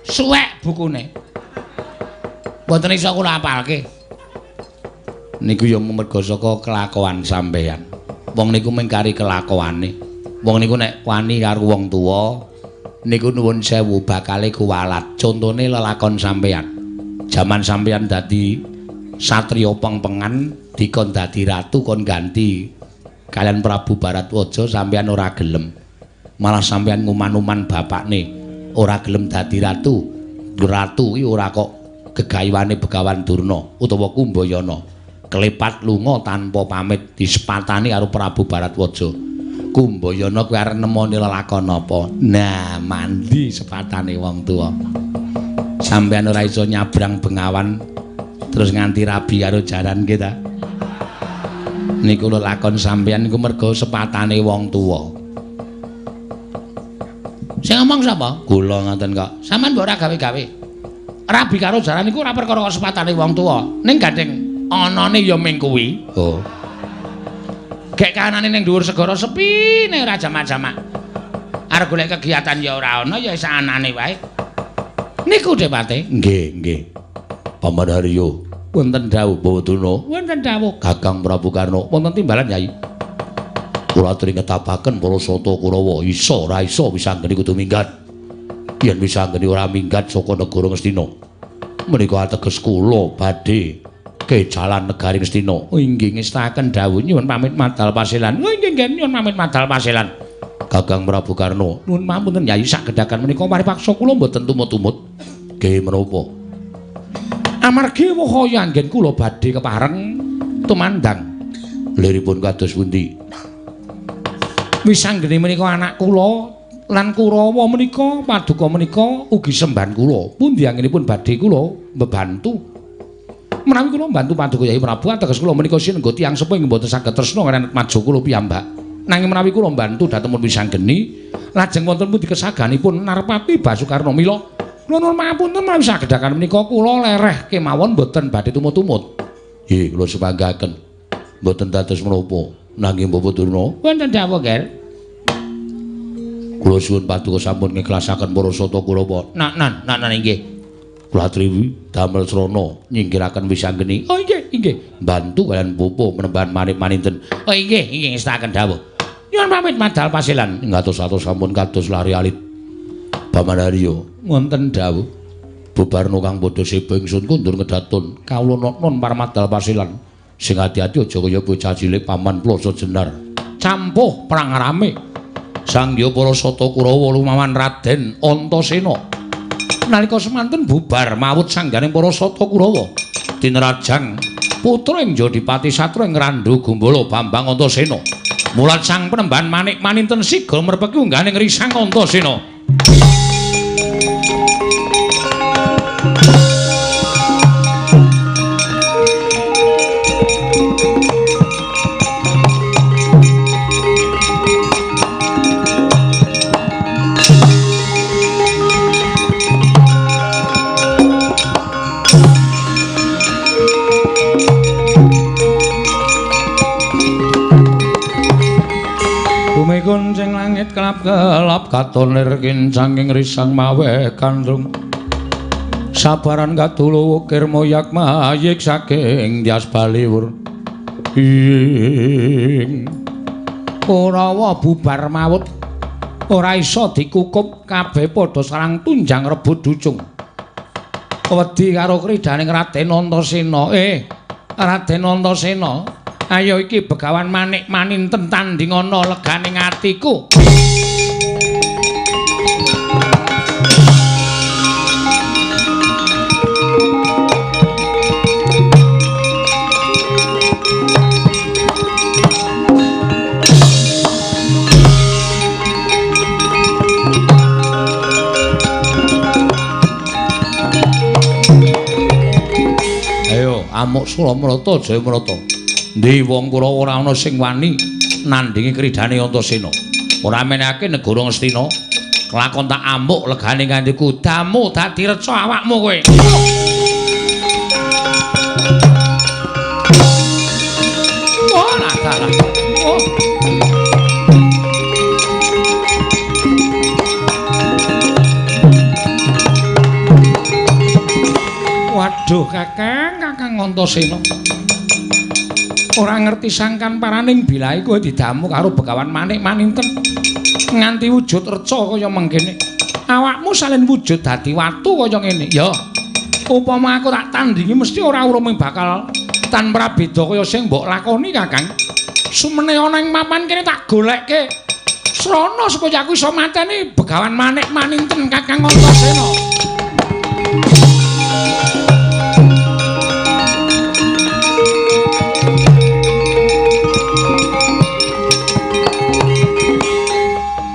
Suwek bukune. Mboten iso kula apalke. Niku ya merga saka kelakuan sampeyan. Wong niku mung kari kelakuane. Wong niku nek wani karo wong tuwa niku nuwun sewu bakale kuwalat. Contone lelakon sampeyan. Jaman sampeyan dadi satriya pengpengan dikon dadi ratu kon ganti kalian Prabu Baratwaja sampeyan ora gelem. Malah sampeyan nguman-uman bapakne ora gelem dadi ratu. Ratu iki ora kok gegayuhane Begawan Durna utawa Kumbayana. Klepat lunga tanpa pamit disepatani karo Prabu Baratwaja. Kumbayana kuwi arep nemoni lelakon apa? Nah, mandi sepatane wong tuwa. Sampeyan ora iso nyabrang bengawan terus nganti rabi karo jaran nggih ta? Niku lelakon sampeyan niku merga sepatane wong tuwa. Sing ngomong sapa? Kula ngoten kok. Sampeyan mbok ora gawe-gawe. Rabi karo jaran niku ora perkara sepatane wong tuwa. Ning gandeng anane ya ming kuwi. Oh. Gek kanane ning dhuwur segara sepi nek ora jamak-jamak. Arep golek kegiatan ya ora ana ya sak anane wae. Niku Depate. Nggih, nggih. Paman Haryo, wonten dawuh Bawaduna. Wonten dawuh Kakang Prabu Karna. Wonten timbalan Yai. Kula aturi ngetapaken para sata Kurawa iso ora iso Wisanggeni kudu minggat. Yen Wisanggeni ora minggat saka negara Ngastina, menika ateges kula badhe kejalan negari Ngastina. Inggih ngestaken dawuh nyuwun pamit madal pasilan. Oh inggih nggih nyuwun pamit madal pasilan. Kakang Prabu Karna, nuwun pamunten Yai sagedhakan menika paripaksa kula mboten tumut-tumut. Nggih menapa? Amargi wahaya anggen kula badhe kepareng tumandang. Liripun kados pundi? Wisanggeni menika anak kula lan Kurawa menika paduka menika ugi sembahan kula. Pundi anggenipun badhe kula mbebantu. Menawi kula mbantu paduka Yai Prabu ateges kula menika sinengga tiyang sepuh ing mboten saged tresna kaliyan majo kula piyambak. Nanging menawi kula mbantu dhateng Wisanggeni lajeng wonten pundi kesaganipun Narpati Basukarna mila kula nuwun pangapunten menawi sagedhakan menika kula lereh kemawon mboten badhe tumut-tumut. Nggih kula sepanggaken. Mboten dados menapa. Nanging Bapak Durna wonten dawuh Ger. Kula suwun paduka sampun ngikhlasaken para sata Kurawa. Nak nan nak nan inggih. Kula aturi damel srana nyingkiraken Wisanggeni. Oh inggih inggih. Bantu kalian bapa menembahan manik maninten. Oh inggih inggih ngestaken dawuh. Nyuwun pamit madal pasilan. Ngatos-atos sampun kados lari alit. Paman Haryo wonten dawuh. Bubarno kang padha seba ingsun kundur ngedatun. Kawula non parmadal pasilan. Sing ati-ati aja kaya bocah cilik paman Ploso Jenar. Campuh perang rame. Sangya para sata Kurawa lumawan Raden Antasena. Nalika semanten bubar mawut sangganing para sata Kurawa. Tinrajang putra ing Jodipati Satra ing Randhu Gumbala Bambang Antasena. Mulat sang penemban manik maninten siga merpeki ungganing risang Antasena. langit kelap-kelap katon lir kincanging risang mawe kandrung sabaran kadulu wukir moyak mayik saking Dyas Baliwur ing Kurawa bubar mawut ora iso dikukup kabeh padha sarang tunjang rebut ducung wedi karo kridhaning Raden Antasena. Raden Antasena, ayo iki Begawan Manik Maninten tandingana leganing atiku. Amuk Sulamrata Jayamrata. Ndi wong Kurawa ora ana sing wani nandhingi kridhane Antasena. Ora menehake negara Ngastina. Kelakon tak amuk legane nganti kudamu dadi reca awakmu kowe. Oh, dalah. Oh. Waduh, Kakang, Kakang Antasena. Ora ngerti sangkan paraning bilahe kowe didamu karo Begawan Manik Maninten nganti wujud reca kaya mengkene. Awakmu salin wujud dadi watu kaya ngene. Ya, upama aku tak tandingi mesti ora urung bakal tan prabeda kaya sing mbok lakoni, Kakang. Sumene ana ing papan kene tak golekke srana supaya aku iso mateni Begawan Manik Maninten, Kakang Antasena.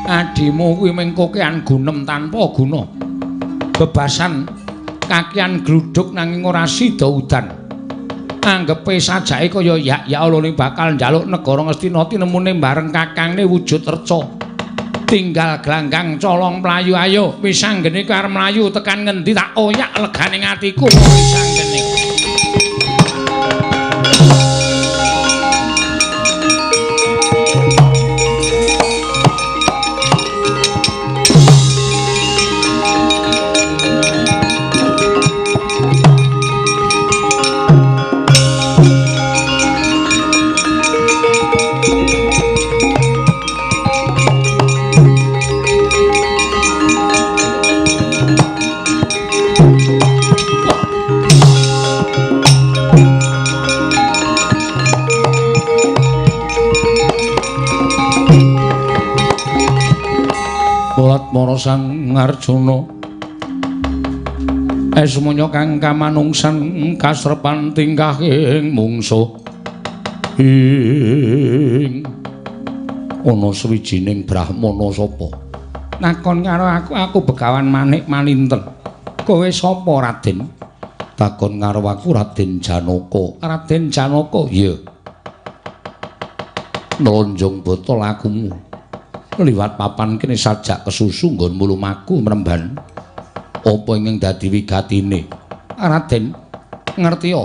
Adimu kuwi mung kokean gunem tanpa guna. Bebasan kakian gluduk nanging ora sida udan. Anggepe sajake kaya yak-yak olone bakal njaluk negara Ngastina tinemune bareng kakangne wujud reca. Tinggal glanggang colong mlayu ayo wis anggene kowe arep mlayu tekan ngendi tak oyak legane atiku wis anggene. Mara Sang Arjuna esmunya kang kamanungsan kasrepan tingkahing mungsuh ing ana sawijining brahmana sapa nakon karo aku, aku Begawan Manik Maninten. Kowe sapa Raden? Takon karo aku Raden Janaka. Raden Janaka? Iya. Nlonjong botol akumu liwat papan kene sajak kesusu nggonmu lumaku mremban. Apa ingkang dadi wigatine? Raden, ngertiya,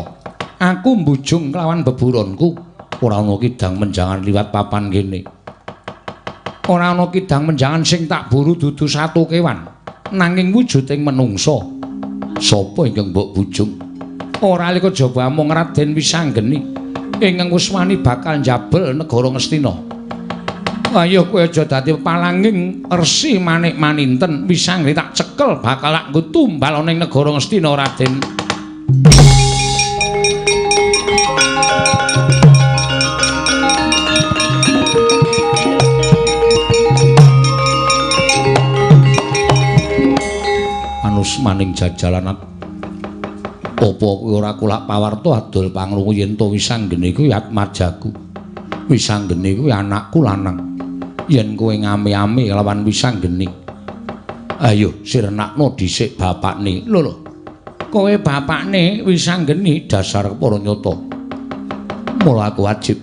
aku mbujung kelawan beburonku ora ana kidang menjangan liwat papan kene. Ora ana kidang menjangan sing tak buru dudu satu kewan, nanging wujuding menungsa. Sapa ingkang mbok bujung? Ora lika jaba amung Raden Wisanggeni ingkang wis wani bakal njabel negara Ngastina. Ayo kowe aja dadi palanging Resi Manik Maninten, Wisanggeni tak cekel bakal tak nggo tumbal ana ing negara Ngastina Raden. Manus maning jajalan apa kowe ora kulak pawarta adol pangrungu yen to Wisanggeni kuwi atmajaku. Wisanggeni kuwi anakku lanang. Yen kowe ngame-ame lawan Wisanggeni, ayo sirnakno dhisik bapakne. Lho lho, kowe bapakne Wisanggeni dasar para nyata. Mula aku wajib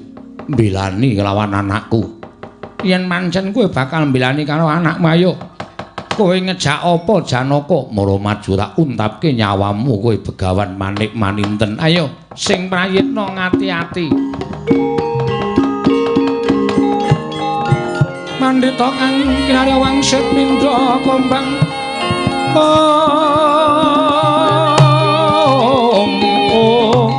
mbelani lawan anakku. Yen pancen kowe bakal mbelani karo anakmu, ayo kowe ngejak apa Janaka? Mara maju tak untapke nyawamu kowe Begawan Manik Maninten. Ayo sing prayitna ngati-ati. Pandhita kang kinarya wangsit mindha kombang. Om om.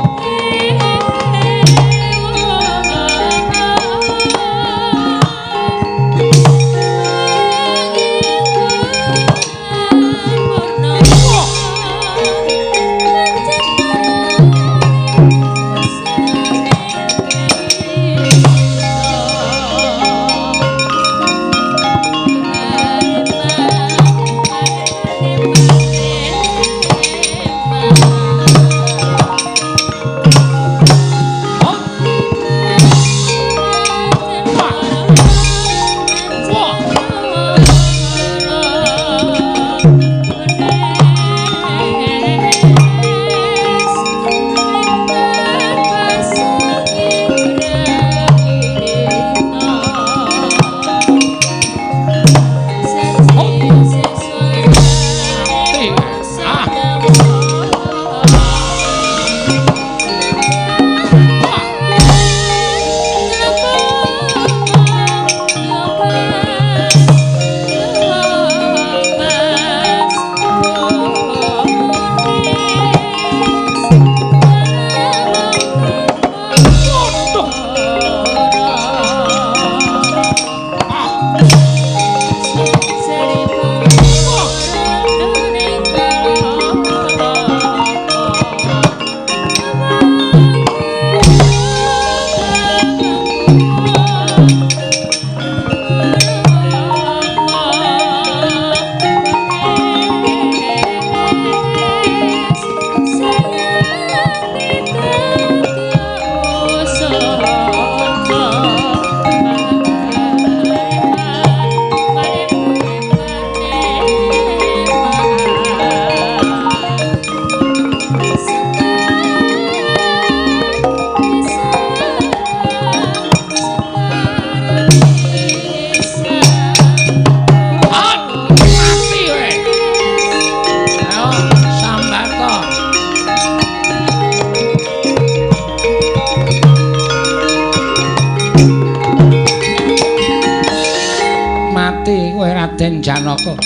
Janaka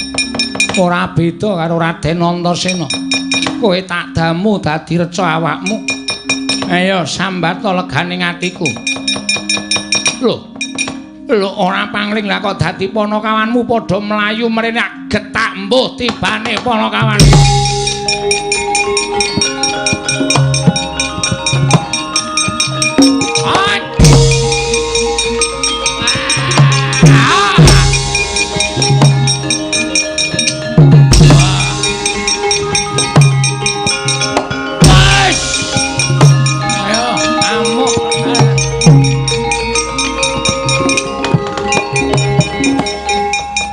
ora beda karo Raden Antasena. Kowe tak damu dadi reca awakmu. Ayo sambata legane atiku. Lho, lho ora pangling lah kok dadi panakawanmu padha mlayu mrene getak mbuh tibane panakawan.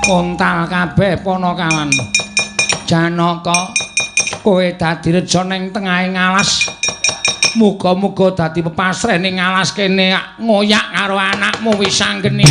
Kontal kabeh panakawan. Janaka, kowe dadi reja ning tengahing alas. Muga-muga dadi pepasreh ning alas kene ngoyak karo anakmu Wisanggeni.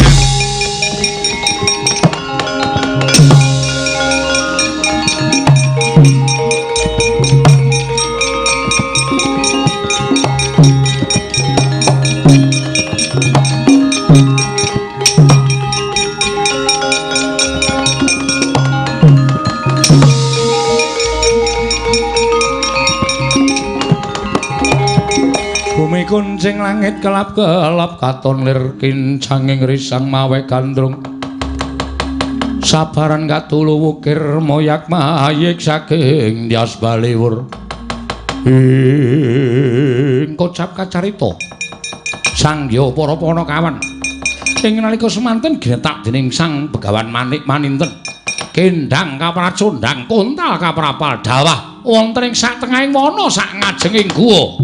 Bumi kuncing langit kelap-kelap katon lir kincanging risang mawe gandrung. Sabaran katulu wukir moyak mayik saking Dyas Baliwur. Ing kocap kacarita sangya para panakawan ing nalika semanten ginetak dening Sang Begawan Manik Maninten. Kendang kapracondang kontal kaprapal dawah wonten ing satengahing wana sak ngajenging guwa.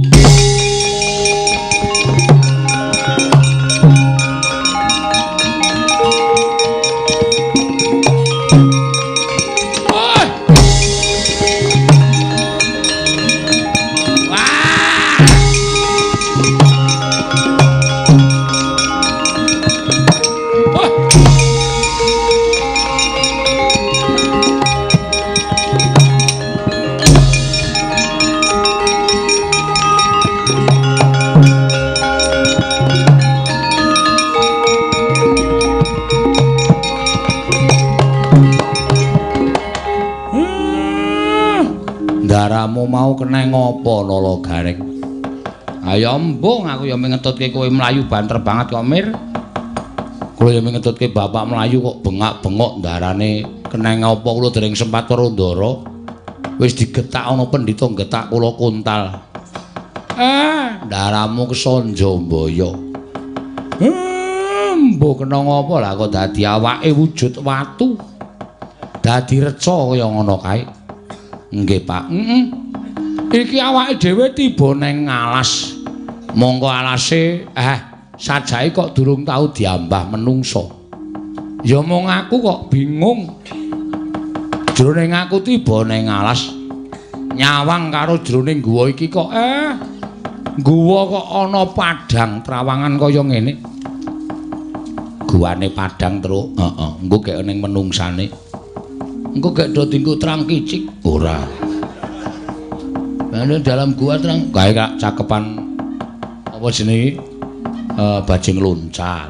mau kena ngopo Nala Gareng? Ayo embung aku ya ngetutke kowe mlayu banter banget kok Mir. Kula ya ngetutke bapak mlayu kok bengak-bengok ndarane kena ngopo kula dereng sempat weruh ndara. Wis digetak ana pendhita getak kula kontal. Ndaramu kesanja mbaya. Mbuh kena ngopo lah kok dadi awake wujud watu. Dadi reca kaya ngono kae. Nggih, Pak. Heeh. Iki awake dhewe tiba neng alas. Mongko alase sajake kok durung tau diambah menungsa. Ya mung aku kok bingung. Jroning aku tiba neng alas nyawang karo jroning guwa iki kok guwa kok ana padhang trawangan kaya ngene. Guwane padhang truk, heeh, engko gek ning menungsane. Engko gek do dinggo terang kicik ora. Lah dalam gua terang kae kak cakepan apa jenenge bajing loncat.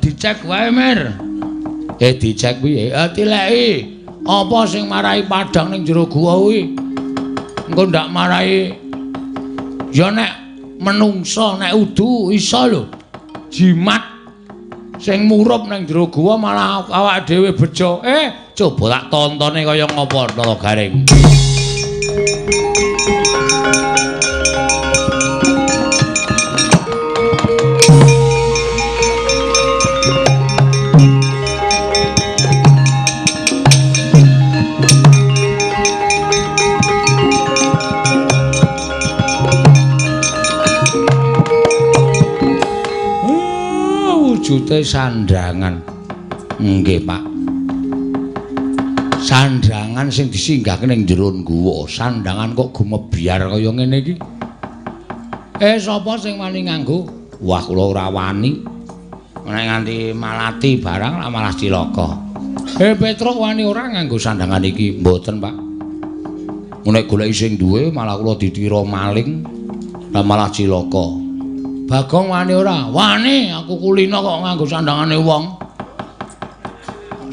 Dicek wae Mir. Dicek piye? Tileki. Apa sing marai padhang ning jero gua kuwi? Engko ndak marai ya nek menungsa nek udu iso lho. Jimat sing murup ning jero gua malah awake dhewe bejo. Coba tak tontone kaya ngopo Nala Gareng. Wujute sandhangan. Nggih, Pak. Sandhangan sing disinggahke ning jero guwa, sandhangan kok gumebyar kaya ngene iki. Sapa sing wani nganggo? Wah, kula ora wani. Nek nganti malati barang malah cilaka. Petruk wani ora nganggo sandhangan iki? Mboten, Pak. Nek goleki sing duwe malah kula ditira maling, lah malah cilaka. Bagong wani ora? Wani, aku kulino kok nganggo sandhangane wong.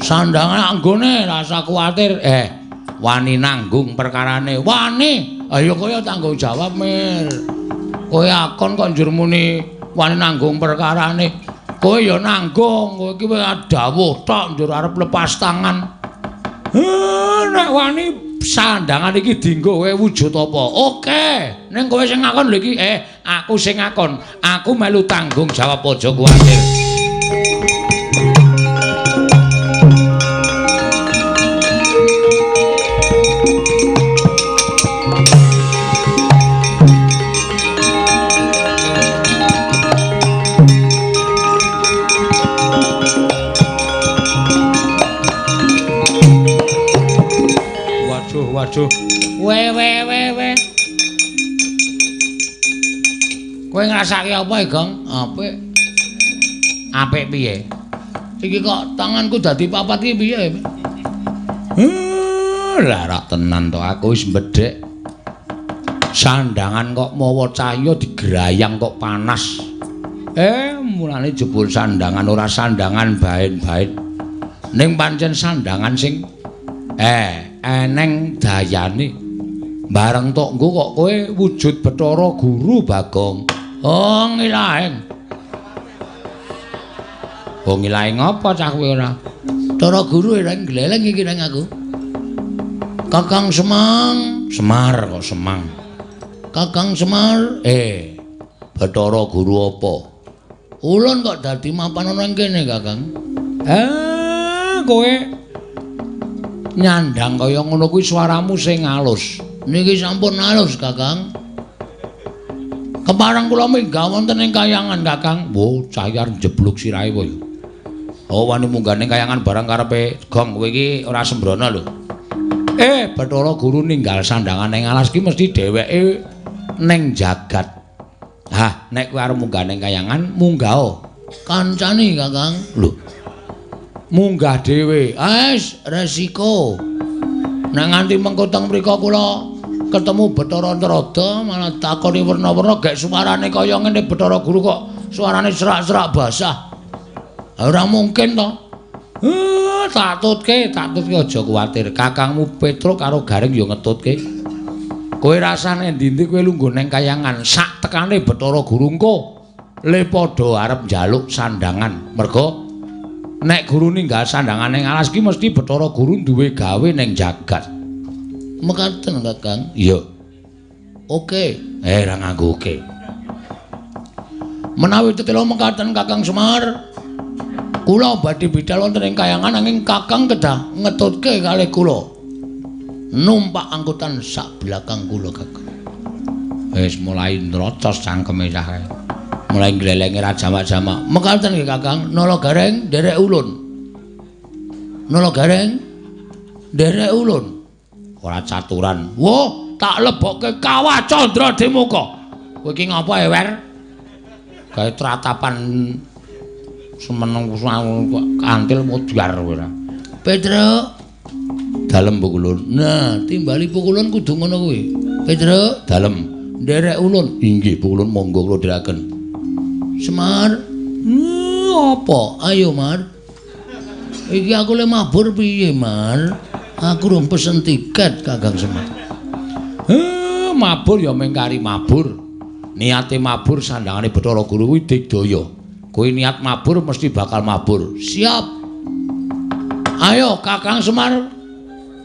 Sandhangan anggone rasa kuwatir. Wani nanggung perkarane. Wani. Ayo kowe tanggung jawab, Mir. Kowe akon kok njur muni wani nanggung perkarane. Kowe ya nanggung, kowe iki wis dawuh tok njur arep lepas tangan. Nek wani sandhangan iki dienggo kowe wujud apa? Oke, ning kowe sing ngakon lho iki. Aku sing ngakon. Aku melu tanggung jawab, aja kuwatir. Waduh. We we we we. Kowe ngrasake apa, Gong? Apik. Apik piye? Iki kok tanganku dadi papat iki piye? Lah rak tenan to aku wis mbedhek. Sandhangan kok mawa cahya digrayang kok panas. Mulane jebul sandhangan ora sandhangan baen-baen. Ning pancen sandhangan sing eneng dayane. Bareng tok nggo kok kowe wujud Bathara Guru, Bagong. Oh, ngilaeng. Oh, ngilaeng apa cah kowe ora? Bathara Guru ireng gleleng iki nang aku. Kakang Semang, Semar kok Semang. Kakang Semar, Bathara Guru apa? Ulun kok dadi mapan ana kene, Kakang. Kowe nyandang kaya ngono kuwi suaramu sing alus. Niki sampun alus, Kakang. Kepareng kula minggah wonten ing kayangan, Kakang. Wo, cahya njeblug sirahe kowe. Oh, wani munggah ning kayangan barang karepe Gong kowe iki ora sembrono lho. Bathara Guru ninggal sandhangan ning alas iki mesti dheweke ning jagat. Hah, nek kowe arep munggah ning kayangan, munggah. Kancane, Kakang. Lho. Munggah dhewe. Wis resiko. Nek nganti mengko teng mriku kula ketemu Bathara Narada malah takoni werna-werna gek suarane kaya ngene Bathara Guru kok suarane serak-serak basah. Ora mungkin to. Tak tutke aja kuwatir. Kakangmu Petruk karo Gareng ya ngetutke. Kowe rasane endi-endi kowe lungguh ning kayangan sak tekane Bathara Guru engko le padha arep njaluk sandangan. Merga nek guru ninggal sandangan ning alas ki mesti Bathara Guru duwe gawe ning jagat. Mekaten Kakang. Iya. Oke. Ora nganggo oke. Menawi tetela mekaten Kakang Semar, kula badhe bidal wonten ing kayangan nanging Kakang kedah ngetutke kalih kula. Numpak angkutan sak belakang kula Kakang. Wis mulai nrocos cangkeme cah. Mulai nglelenge ra jamak-jamak. Mekaten nggih Kakang, Nala Gareng nderek ulun. Nala Gareng nderek ulun. Ora caturan. Wah, tak lebokke kawah Candra Dimuka. Kowe iki ngapa ewer? Gawe tratapan semeneng kantil modar kowe ora. Petruk dalem pukulun. Nah, timbali pukulun kudu ngono kuwi. Petruk dalem nderek ulun. Inggih pukulun monggo kula dherekaken. Semar, apa? Ayo Mar. Iki aku le mabur piye, Mar? Aku rung pesen tiket Kakang Semar. Mabur ya mung kari mabur. Niate mabur sandangane Bathara Guru kuwi digdaya. Kowe niat mabur mesti bakal mabur. Siap. Ayo Kakang Semar,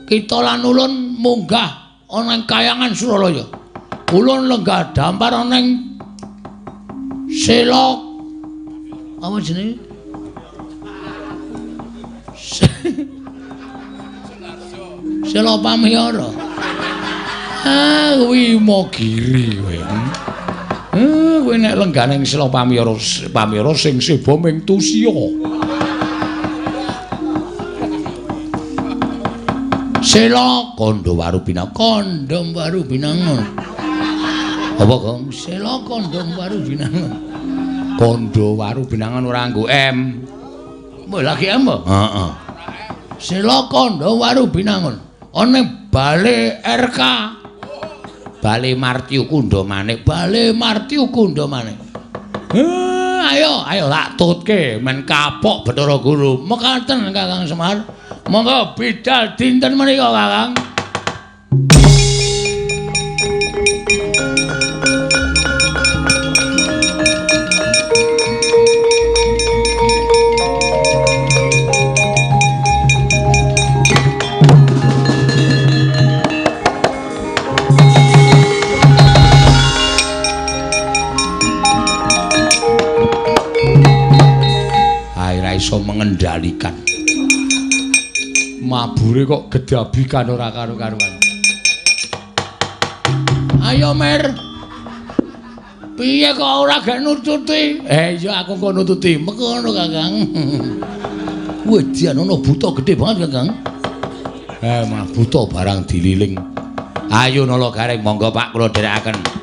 kita lan ulun munggah ana ing kayangan Suralaya. Ulun lenggah dampar ana ing Selok. Apa jenenge? Selo Pamiyara. Ah, kuwi Imogiri kowe. Kowe nek lenggah ning Selo Pamiyara, Pamiyara sing seba ming tusya. Sela Kandha Waru Binangun. Kandha Waru Binangun. Apa, Gong? Sela Kandha Waru Binangun. Kandha Waru Binangun ora nganggo M. Mbok lagi M apa? Heeh. Sela Kandha Waru Binangun. Ana Bale RK. Bale Martyu Kundha Manik. Bale Martyu Kundha Manik. Ayo, ayo tak tutke men kapok Bathara Guru. Mekaten Kakang Semar. Monggo bidal dinten menika Kakang. Iso mengendalikan. Mabure kok gedabikan ora karu-karuan. Ayo Mer. Piye kok ora gak nututi? Iya aku kok nututi. Mekono Kakang. Wedian ana buta gedhe banget Kakang. Mah buta barang dililing. Ayo Nala Gareng monggo Pak kula dherekaken.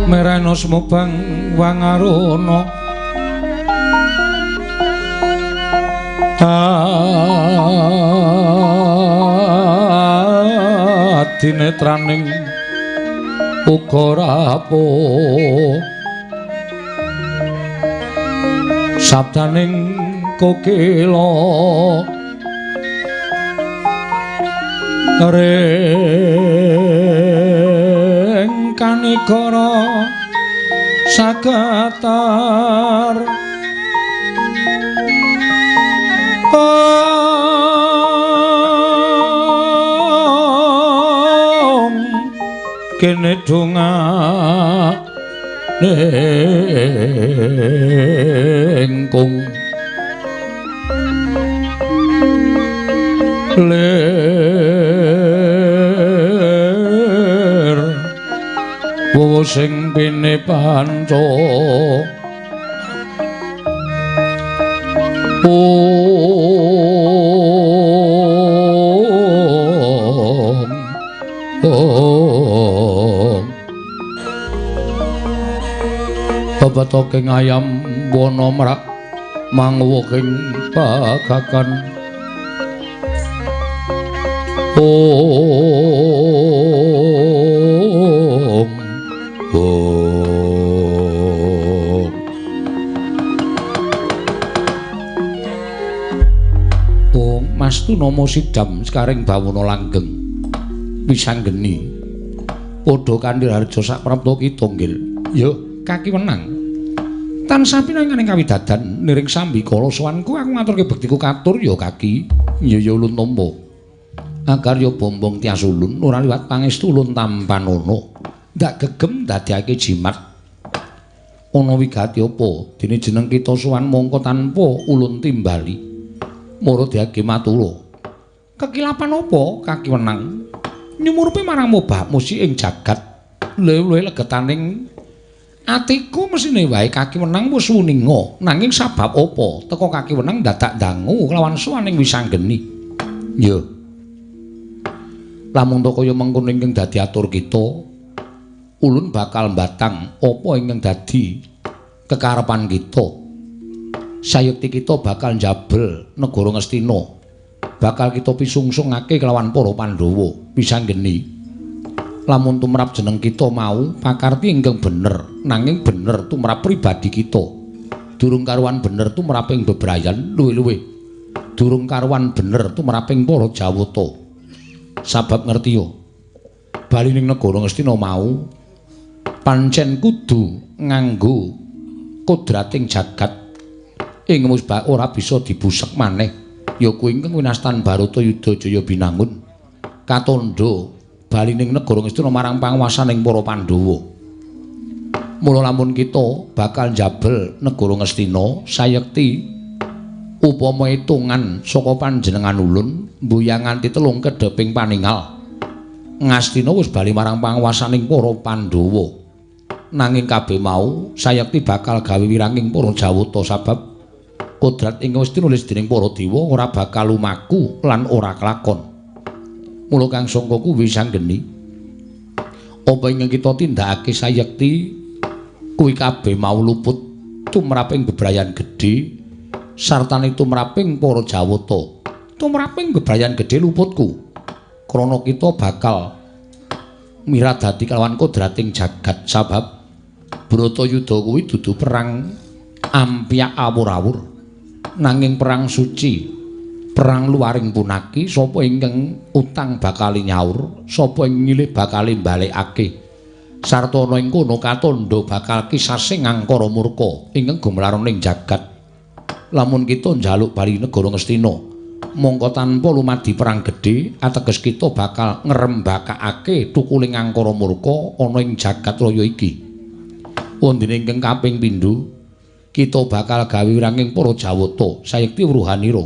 Merana sumobang wangaruna adinetraning uga rapuh sabdaning kokila ring kanigara sagatar om kene dongane kung lir wowo sing pine panca om om bebetoking ayam wana mrak mangwuhing pagakan om om om Mas Tunama sidam sekaring bawana langgeng wisanggeni padha kanthi harja sak prapta kita nggih ya kaki wenang tansah pinanganing kawidadan niring sambikala sowanku aku ngaturke bektiku katur ya kaki ya ya ulun tampa akarya bombong tias ulun ora liwat pangestu ulun tampanana ndak gegem dadekake jimat ana wigati apa dene jeneng kita sowan mongko tanpa ulun timbali mara diage matula kekilapan apa kaki wenang nyumurupi marang mobah musi ing jagat luwih legetaning atiku mesine wae kaki wenang wis wuninga nanging sabab apa teka kaki wenang dadak dangu kelawan sowan ing wisanggeni ya lamun to kaya mengkono ingkang dadi atur kita ulun bakal mbatang apa ingkang dadi kekarepan kita sayekti kita bakal njabel negara Ngastina Bakal kita pisungsungake kelawan para Pandhawa. Pisanggeni lamun tumrap jeneng kita mau pakarti ingkang bener, nanging bener tumrap pribadi kita. Durung karuan bener tumraping bebrayan luwih-luwih. Durung karuan bener tumraping para Jawata. Sabab ngerti yo, bali ning negara Ngastina mau pancen kudu nganggo kodrating jagat ing musbah ora bisa dibusek maneh. Ya kuwi ingkang winastan Bharatayuda Jaya Binangun katandha bali ning negara Ngastina marang panguwasaning para Pandhawa. Mula lamun kita bakal njabel negara Ngastina sayekti upama hitungan saka panjenengan ulun mbuyang nganti telung kedheping paningal Ngastina wis bali marang panguwasaning para Pandhawa. Nanging kabeh mau sayekti bakal gawe wiranging para Jawata sabab kodrat ing wis tinulis dening para dewa ora bakal lumaku lan ora kelakon. Mula kang sangka kuwi sanggeni apa ingkang kita tindakake sayekti kuwi kabeh mau luput tumraping bebrayan gedhe sartane tumraping para Jawata. Tumraping bebrayan gedhe luputku krana kita bakal miradati kelawan kodrating jagat sabab Bharatayuda kuwi dudu perang ampyak awur-awur nanging perang suci, perang luaring punaki. Sapa ingkang utang bakal nyaur, sapa ing nyilih bakal balekake, sarta ana ing kono katandha bakal kisasing angkara murka ingkang gumlaron ing jagat. Lamun kita njaluk bali negara Ngastina mongko tanpa lumadi perang gedhe ateges kita bakal ngrembakakake tukuling angkara murka ana ing jagat raya iki. Wondene ingkang kaping pindho kita bakal gawe wiranging para Jawata sayekti wruhanira.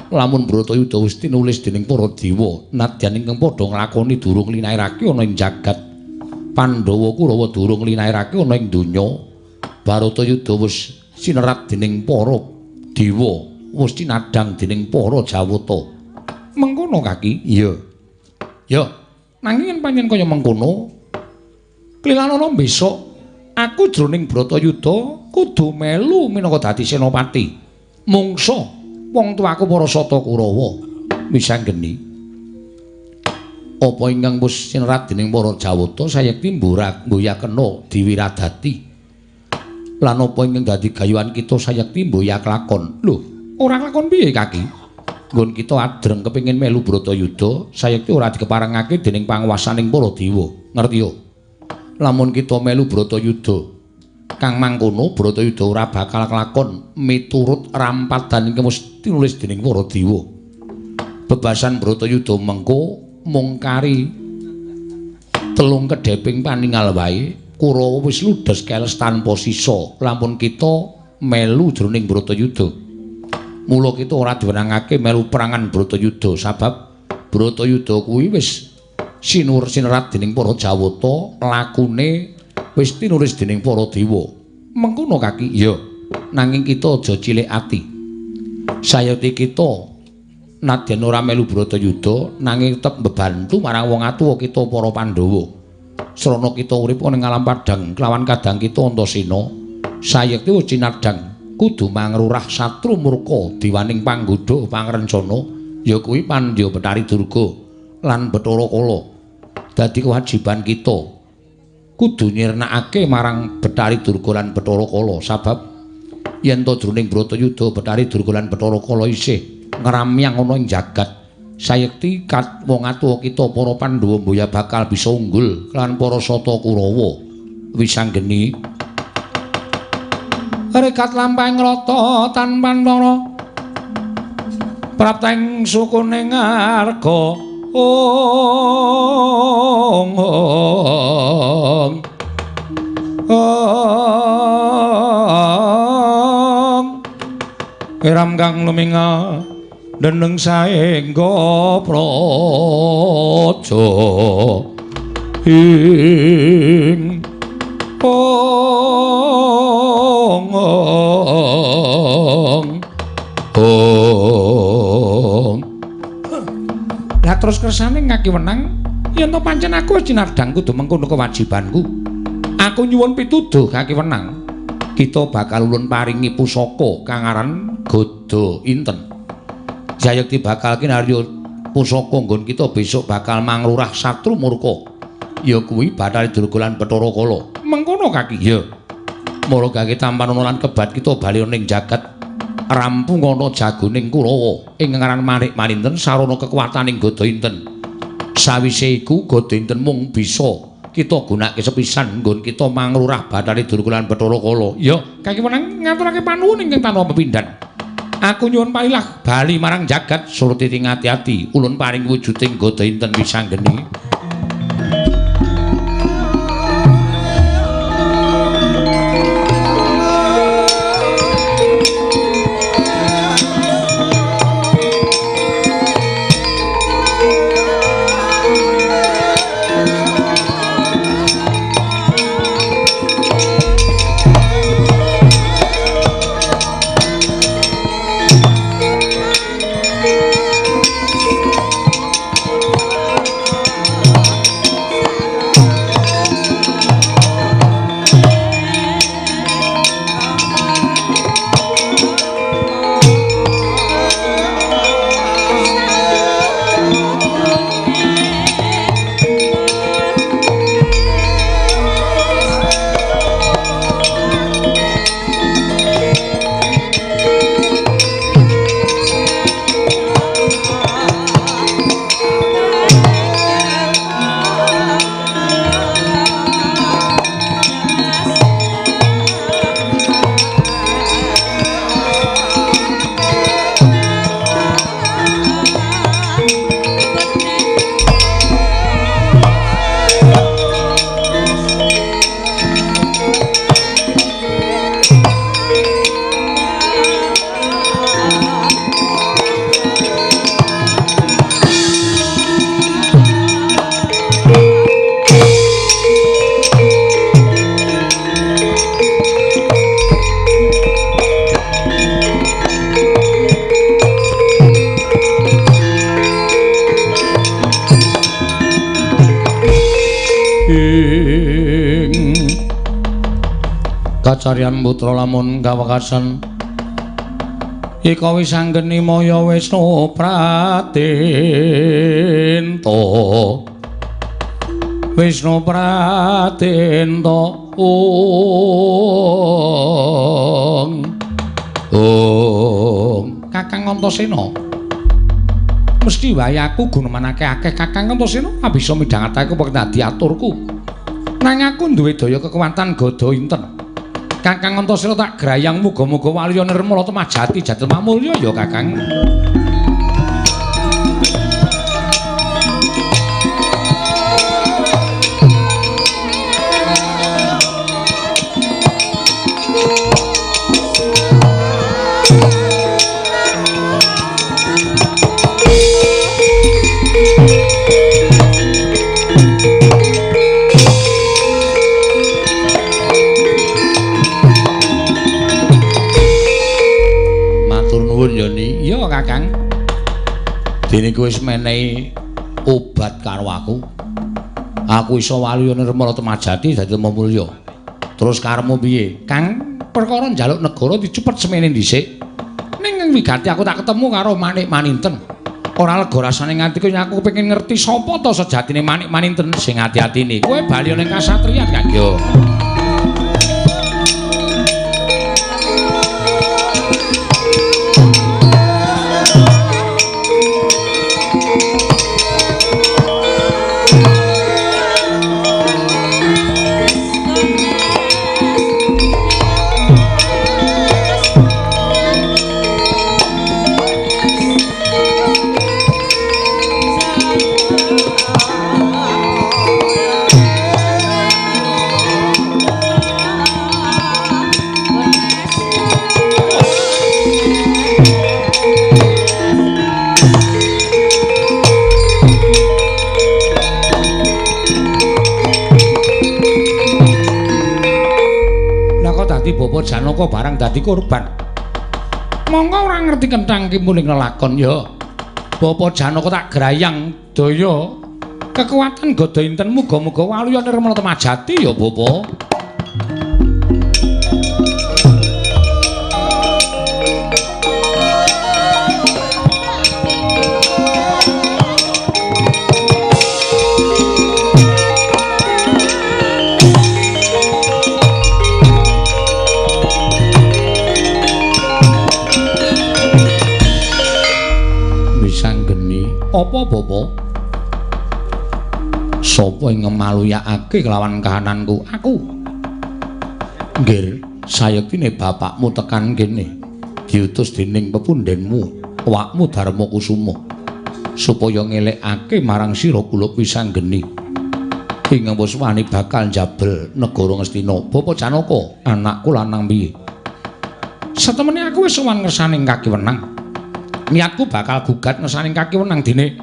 Lamun Bharatayuda wis tinulis dening para dewa nadyan ingkang padha nglakoni durung linairake ana ing jagat, Pandhawa Kurawa durung linairake ana ing donya, Bharatayuda wis sinerat dening para dewa, wis tinadhang dening para Jawata. Mengkono kaki? Iya. Ya, nanging yen pancen kaya mengkono, klilanana besok aku jroning Bharatayuda kudu melu minangka dadi senopati. Mungsa wong tuaku para Sata Kurawa. Misanggeni apa ingkang wis sinerat dening para Jawata sayekti mboyakena diwiradati. Lan apa ingkang dadi gayuhan kita sayekti mboyak lakon. Lho, ora lakon piye kaki? Nggon kita adreng kepengin melu Bharatayuda sayekti ora dikeparengake dening panguwasaning para dewa. Ngerti yo? Lamun kita melu Bharatayuda kang mangkono Bharatayuda ora bakal kelakon miturut rampadan ingkang wis tinulis dening para dewa. Bebasan Bharatayuda mengko mung kari telung kedheping paningal wae, Kurawa wis ludes keles tanpa sisa lamun kita melu jroning Bharatayuda. Mula kita ora diwenangake melu perangan Bharatayuda sabab Bharatayuda kuwi wis sinur sinerat dening para Jawata, lakune wis tinulis dening para dewa. Mengkono kaki? Iya. Nanging kita aja cilik ati. Sayekti kita nadyan ora melu Bharatayuda nanging tetep mbebantu marang wong atuwa kita para Pandhawa. Srana kita urip ana ing alam padhang kelawan kadang kita Antasena, sayekti wis cinadhang kudu mangrurah satru murka diwaning panggodha pangrencana ya kuwi Pandya Bethari Durga lan Bathara Kala. Dadi kewajiban kita kudu nyirnakake marang Bethari Durga lan Bathara Kala sabab yen to jroning Bharatayuda Bethari Durga lan Bathara Kala isih ngramyang ana ing jagat, sayekti kat wong atuwa kita para Pandhawa mboya bakal bisa unggul lan para Sata Kurawa. Wisanggeni rekat lampahing rata tanpa antara prapteng sukune ngarga ong ong ong eram kang luminga deneng saengga praja ing ong ong ong. Lah terus kersane ngaki wenang yen to pancen aku wis cinadhang kudu mengkono kewajibanku. Aku nyuwun pituduh kaki wenang. Kita bakal ulun paringi pusaka kang aran Gada Inten. Jayekti bakal kinarya pusaka nggon kita besok bakal manglurah satru murka. Ya kuwi Bathari Durga lan Bathara Kala. Mengkono kaki. Ya. Mula gage tampan lan kebat kita bali ning jagat rampung ana jagoning Kurawa ing ngaran Manik Maninten sarana kekuwataning Gada Inten. Sawise iku Gada Inten mung bisa kita gunakake sepisan nggon kita manglurah Bathari Durga lan Bathara Kala. Ya, kaki wenang ngaturake panuwun ingkang tanpa pepindhan. Aku nyuwun palilah bali marang jagat Surtiti ngati-ati ulun paring wujuding Gada Inten wisanggeni. Kacarian putra lamun kawekasan ika wis anggeni maya Wisnu Pratento Wisnu Pratento ong ong Kakang Antasena mesti wae aku gunemanake akeh Kakang Antasena bisa midhangetake apa dadi aturku nang aku duwe daya kekuatan Gada Inten. Kakang Antasena tak grayang muga-muga waluya nirmala temah jati jatel mamulya ya Kakang. Kakang, dene kowe wis menehi obat karo aku. Aku iso waluya nirmala temah jati dadi mulya. Terus karepmu piye? Kang, perkara njaluk negara dicepet semene dhisik. Ning wigati aku tak ketemu karo Manik Maninten. Ora lega rasane nganti kowe aku kepengin ngerti sapa to sejatine Manik Maninten sing ati-atine. Kowe bali ning kasatriyan, Kang. Yo. Bapak Janaka barang dadi korban. Monggo ora ngerti kenthang kimuning lelakon ya. Bapak Janaka tak grayang daya kekuatan Gada Inten muga-muga waluya nirmala temah jati ya Bapak. Apa, Bapak? Sapa ing ngemaluyakake kelawan kahananku? Aku. Nggir, sayektine bapakmu tekan kene diutus dening pepundhenmu, awakmu Darma Kusuma, supaya ngelekake marang sira kula Wisanggeni. Ing wis wani bakal njabel negara Ngastina. Bapak Janaka, anakku lanang piye? Satemene aku wis sowan ngersaning kaki wenang. Niatku bakal gugat ngersaning kaki wenang dene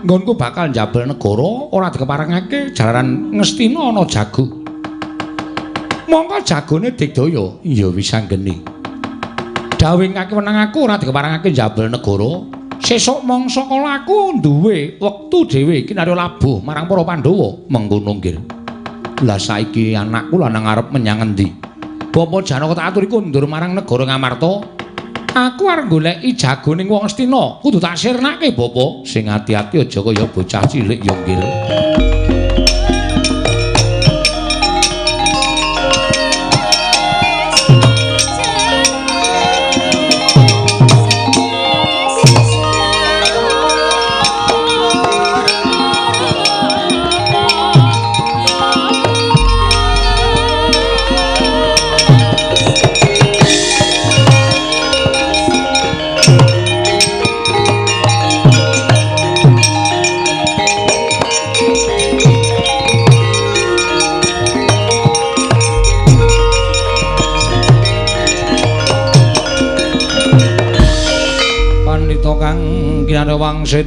nggonku bakal njabel negara ora dikeparengake jalaran Ngastina ana jago. Mongko jagone digdaya. Iya Wisanggeni. Dawuh kaki wenang aku ora dikeparengake njabel negara. Sesuk mangsa kala aku duwe wektu dhewe kinarya labuh marang para Pandhawa. Mengkono nggih. Lah saiki anakku lanang arep menyang endi? Bapak Janaka tak aturi kondur marang negara Ngamarta. Aku arep goleki jagone wong Ngastina, kudu tak sirnake, Bapak. Sing ati-ati aja kaya bocah cilik ya nggih. Wangsit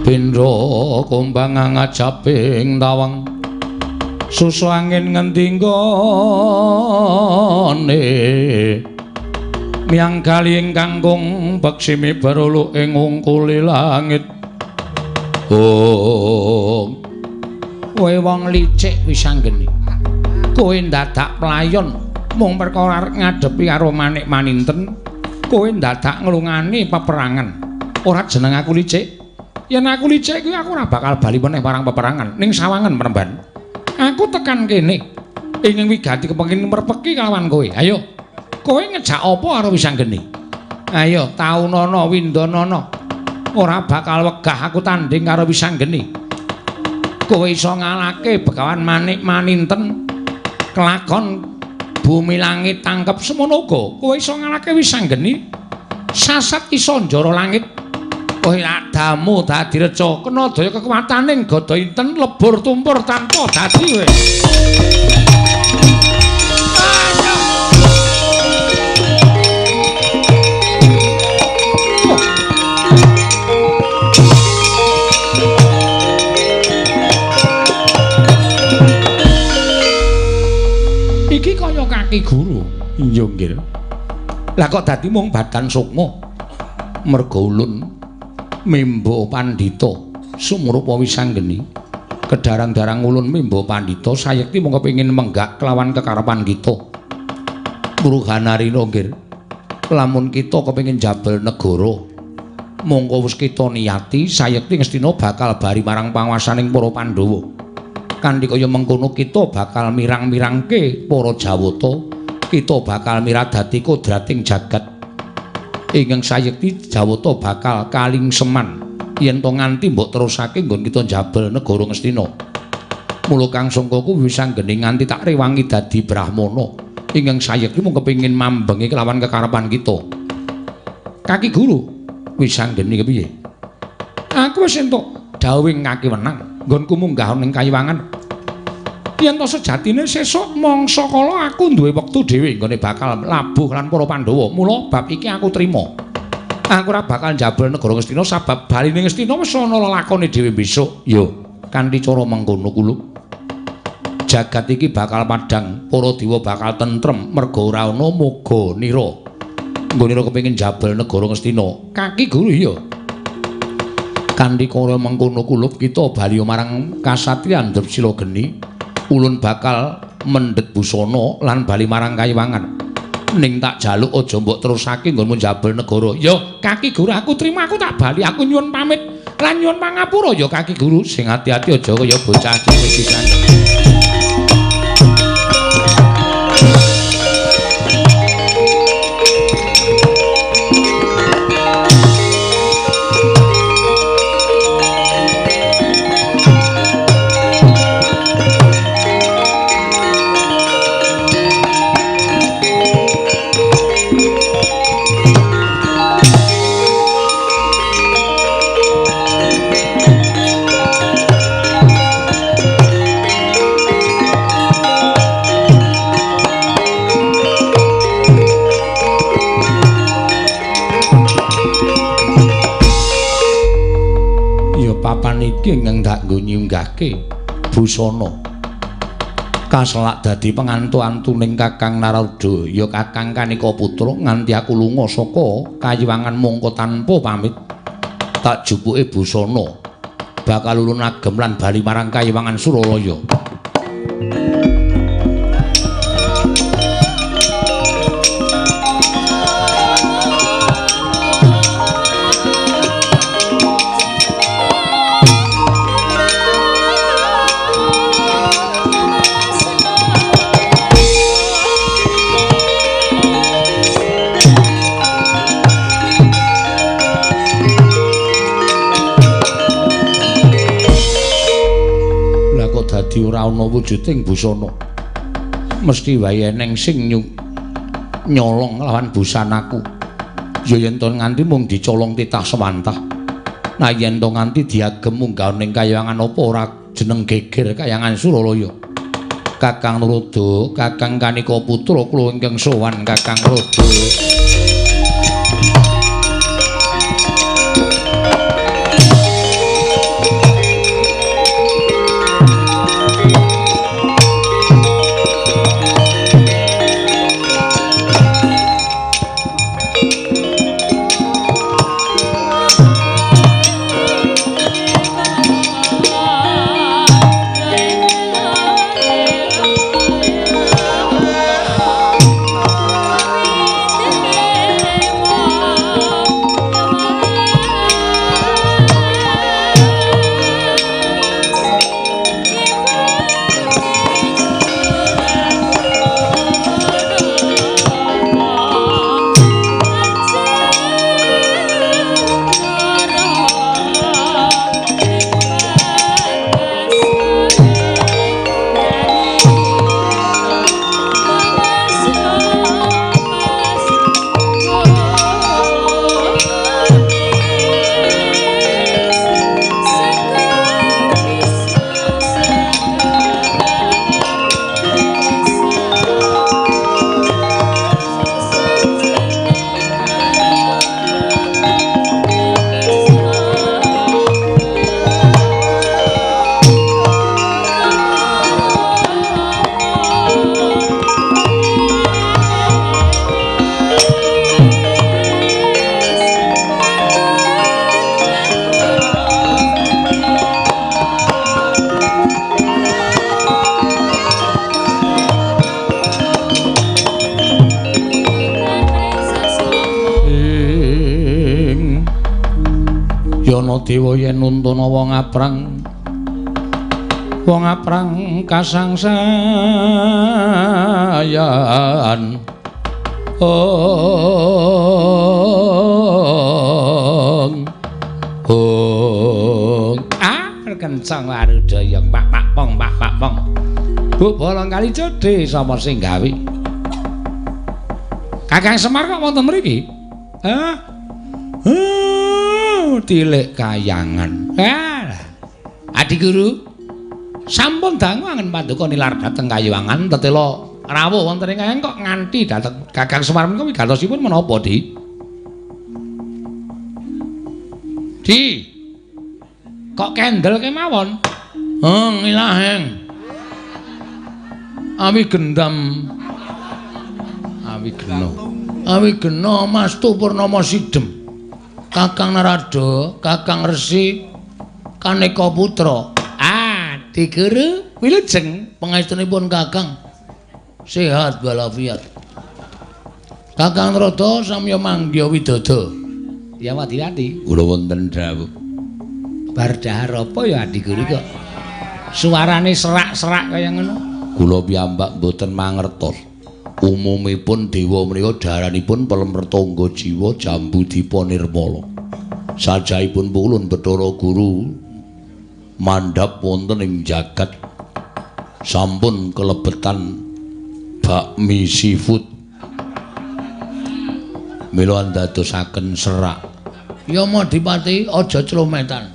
bendra kumbang ngajaping tawang susu angin ngendi nggone miyang kali ingkang kung beksimi berulu ing ungkuli langit. Oh, kowe wong licik Wisanggeni, kowe ndadak playon mung perkara arep ngadepi karo Manik Maninten, kowe ndadak nglungani peperangan. Ora jeneng aku licik. Yen aku licik kuwi aku ora bakal bali meneh marang peperangan ning sawangan Mremban. Aku tekan kene ingin wigati kepengin merpeki kalawan kowe. Ayo. Kowe ngejak apa karo Wisanggeni? Ayo taunana windanana. Ora bakal wegah aku tanding karo Wisanggeni. Kowe iso ngalahke Begawan Manik Maninten kelakon bumi langit tangkep semono uga. Kowe iso ngalahke Wisanggeni sasat iso njara langit. Kowe adamu dadi reca kena daya kekuwataning gada inten lebur tumpur tanpa dadi kowe. Iki kaya kaki guru. Iya nggih. Lah kok dadi mung badan sukma? Merga ulun mimba pandhita sumrupa Wisanggeni. Kedarang-darang ulun mimba pandhita sayekti mung kepengin menggak kelawan kekarepan kita. Muruhanarina nggih. Lamun kita kepengin jabel negara, mongko wis kita niyati sayekti Ngastina bakal bari marang panguwasaning para Pandhawa. Kanthi kaya mengkono kita bakal mirang-mirangke para Jawata, kita bakal miradati kodrating jagat. Ingkang sayekti Jawata bakal kalingseman yen to nganti mbok terusake nggon kita njabel negara Ngastina. Mula kang sangkaku Wisanggeni nganti tak rewangi dadi brahmana. Ingkang sayekti mung kepengin mambengi kelawan kekarepan kita. Kaki guru Wisanggeni kepiye? Aku wis entuk dawuhing kaki wenang nggonku munggah ning kayiwangan. Yen to sejatine sesuk mangsa kala aku duwe wektu dhewe nggone bakal labuh lan para Pandhawa. Mula bab iki aku trima. Aku ora bakal njabel negara Ngastina sabab baline Ngastina wis ana lelakone dhewe besok. Yo, kanthi cara mengkono kulo. Jagat iki bakal padhang, para dewa bakal tentrem merga ora ana moga nira. Nggone ora kepengin njabel negara Ngastina. Kaki guru iya. Kanthi cara mengkono kulup kita bali marang kasatriyan Drepsila Geni. Ulun bakal mendhet busana lan bali marang kayiwangan. Ning tak jaluk aja mbok terusake nggonmu njabel negara. Ya kaki guru aku trima, aku tak bali, aku nyuwun pamit lan nyuwun pangapura ya kaki guru. Sing ati-ati aja kaya bocah cilik pisan. iki ingkang tak nggo nyunggahke busana. Kaselak dadi pengantu-antuning Kakang Narada ya Kakang Kanika Putra nganti aku lunga saka kayiwangan mongko tanpa pamit. Tak jupuke busana bakal ulun agem lan bali marang kayiwangan Suralaya. Dadi ora ana wujuding busana. Mesti wae eneng sing nyolong lawan busanaku. Ya yen to nganti mung dicolong titah sewantah. Nah yen to nganti diagem munggah ning kayangan apa ora jeneng geger kayangan Suralaya. Kakang Narada, Kakang Kanika Putra kula ingkang sowan Kakang Narada. Dewa yen nuntuna wong aprang kasangsayan. Ong ong ah kencang warudaya pak pak pong pak pak pong. Bu bolong kali jodhe sapa sing gawe? Kakang Semar kok wonten mriki? Hah? Tilik kayangan. Adi guru, sampun dangu angen paduka nilar dhateng kayangan tetela rawuh wonten ing kayangan kok nganti dhateng Kakang Semar menika wigatosipun menapa, Di? Di. Kok kendel kemawon? Heng ilaheng. Awi gendam. Awi gena. Awi gena Mastu Purnama Sidem. Kakang Narada, Kakang Resi Kaneka Putra. Ah, Adi Guru, wilujeng pangestunipun Kakang. Sehat walafiat. Kakang Narada samya manggiha widodo. Ya wati-wati. Kula wonten dawuh. Bar dahar apa ya Adi Guru kok suarane serak-serak kaya ngono? Kula piyambak mboten mangertos. Umumipun dewa menika daranipun pelem retangga jiwa jambu dipa nirmala. Sajaipun pulun Bathara Guru mandhap wonten ing jagat sampun kelebetan bakmi seafood. Mila andadosaken serak. Ya Madipati aja clometan.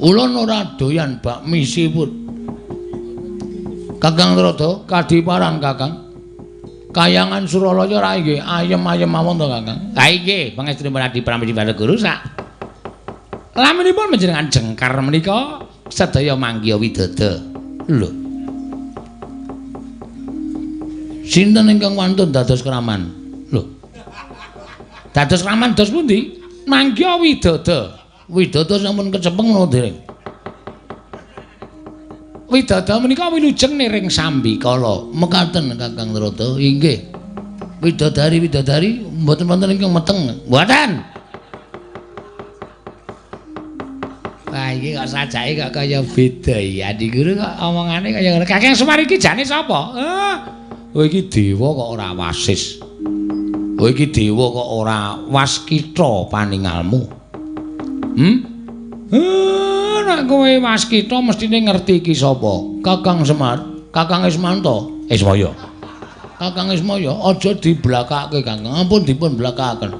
Ulun ora doyan bakmi seafood. Kakang Narada kadiparan Kakang. Kayangan Suralaya ra nggih ayem-ayem mawon to Kakang. Ha nggih, pangestunipun Adi Pramesti Bathara Guru sak Laminipun panjenengan jengkar menika sedaya manggiya widada. Lho. Sinten ingkang wantun dados kraman? Lho. Dados kraman dos pundi? Manggiya widada. Widada sampun kecepeng menapa dereng? Widada menika wilujeng niring sambikala. Mekaten Kakang Narada. Inggih. Widodari-widodari mboten wonten ingkang meteng. Mboten. Wah, iki kok sajake kok kaya beda iki. Adi Guru kok omongane kaya ngono. Kakang Semar iki jane sapa? Oh iki dewa kok ora wasis. Oh iki dewa kok ora waskita paningalmu. Nek kowe waskita mestine ngerti iki sapa? Kakang Semar, Kakang Ismanto, Ismaya. Kakang Ismaya aja diblakake Kakang. Ampun dipun blakaken.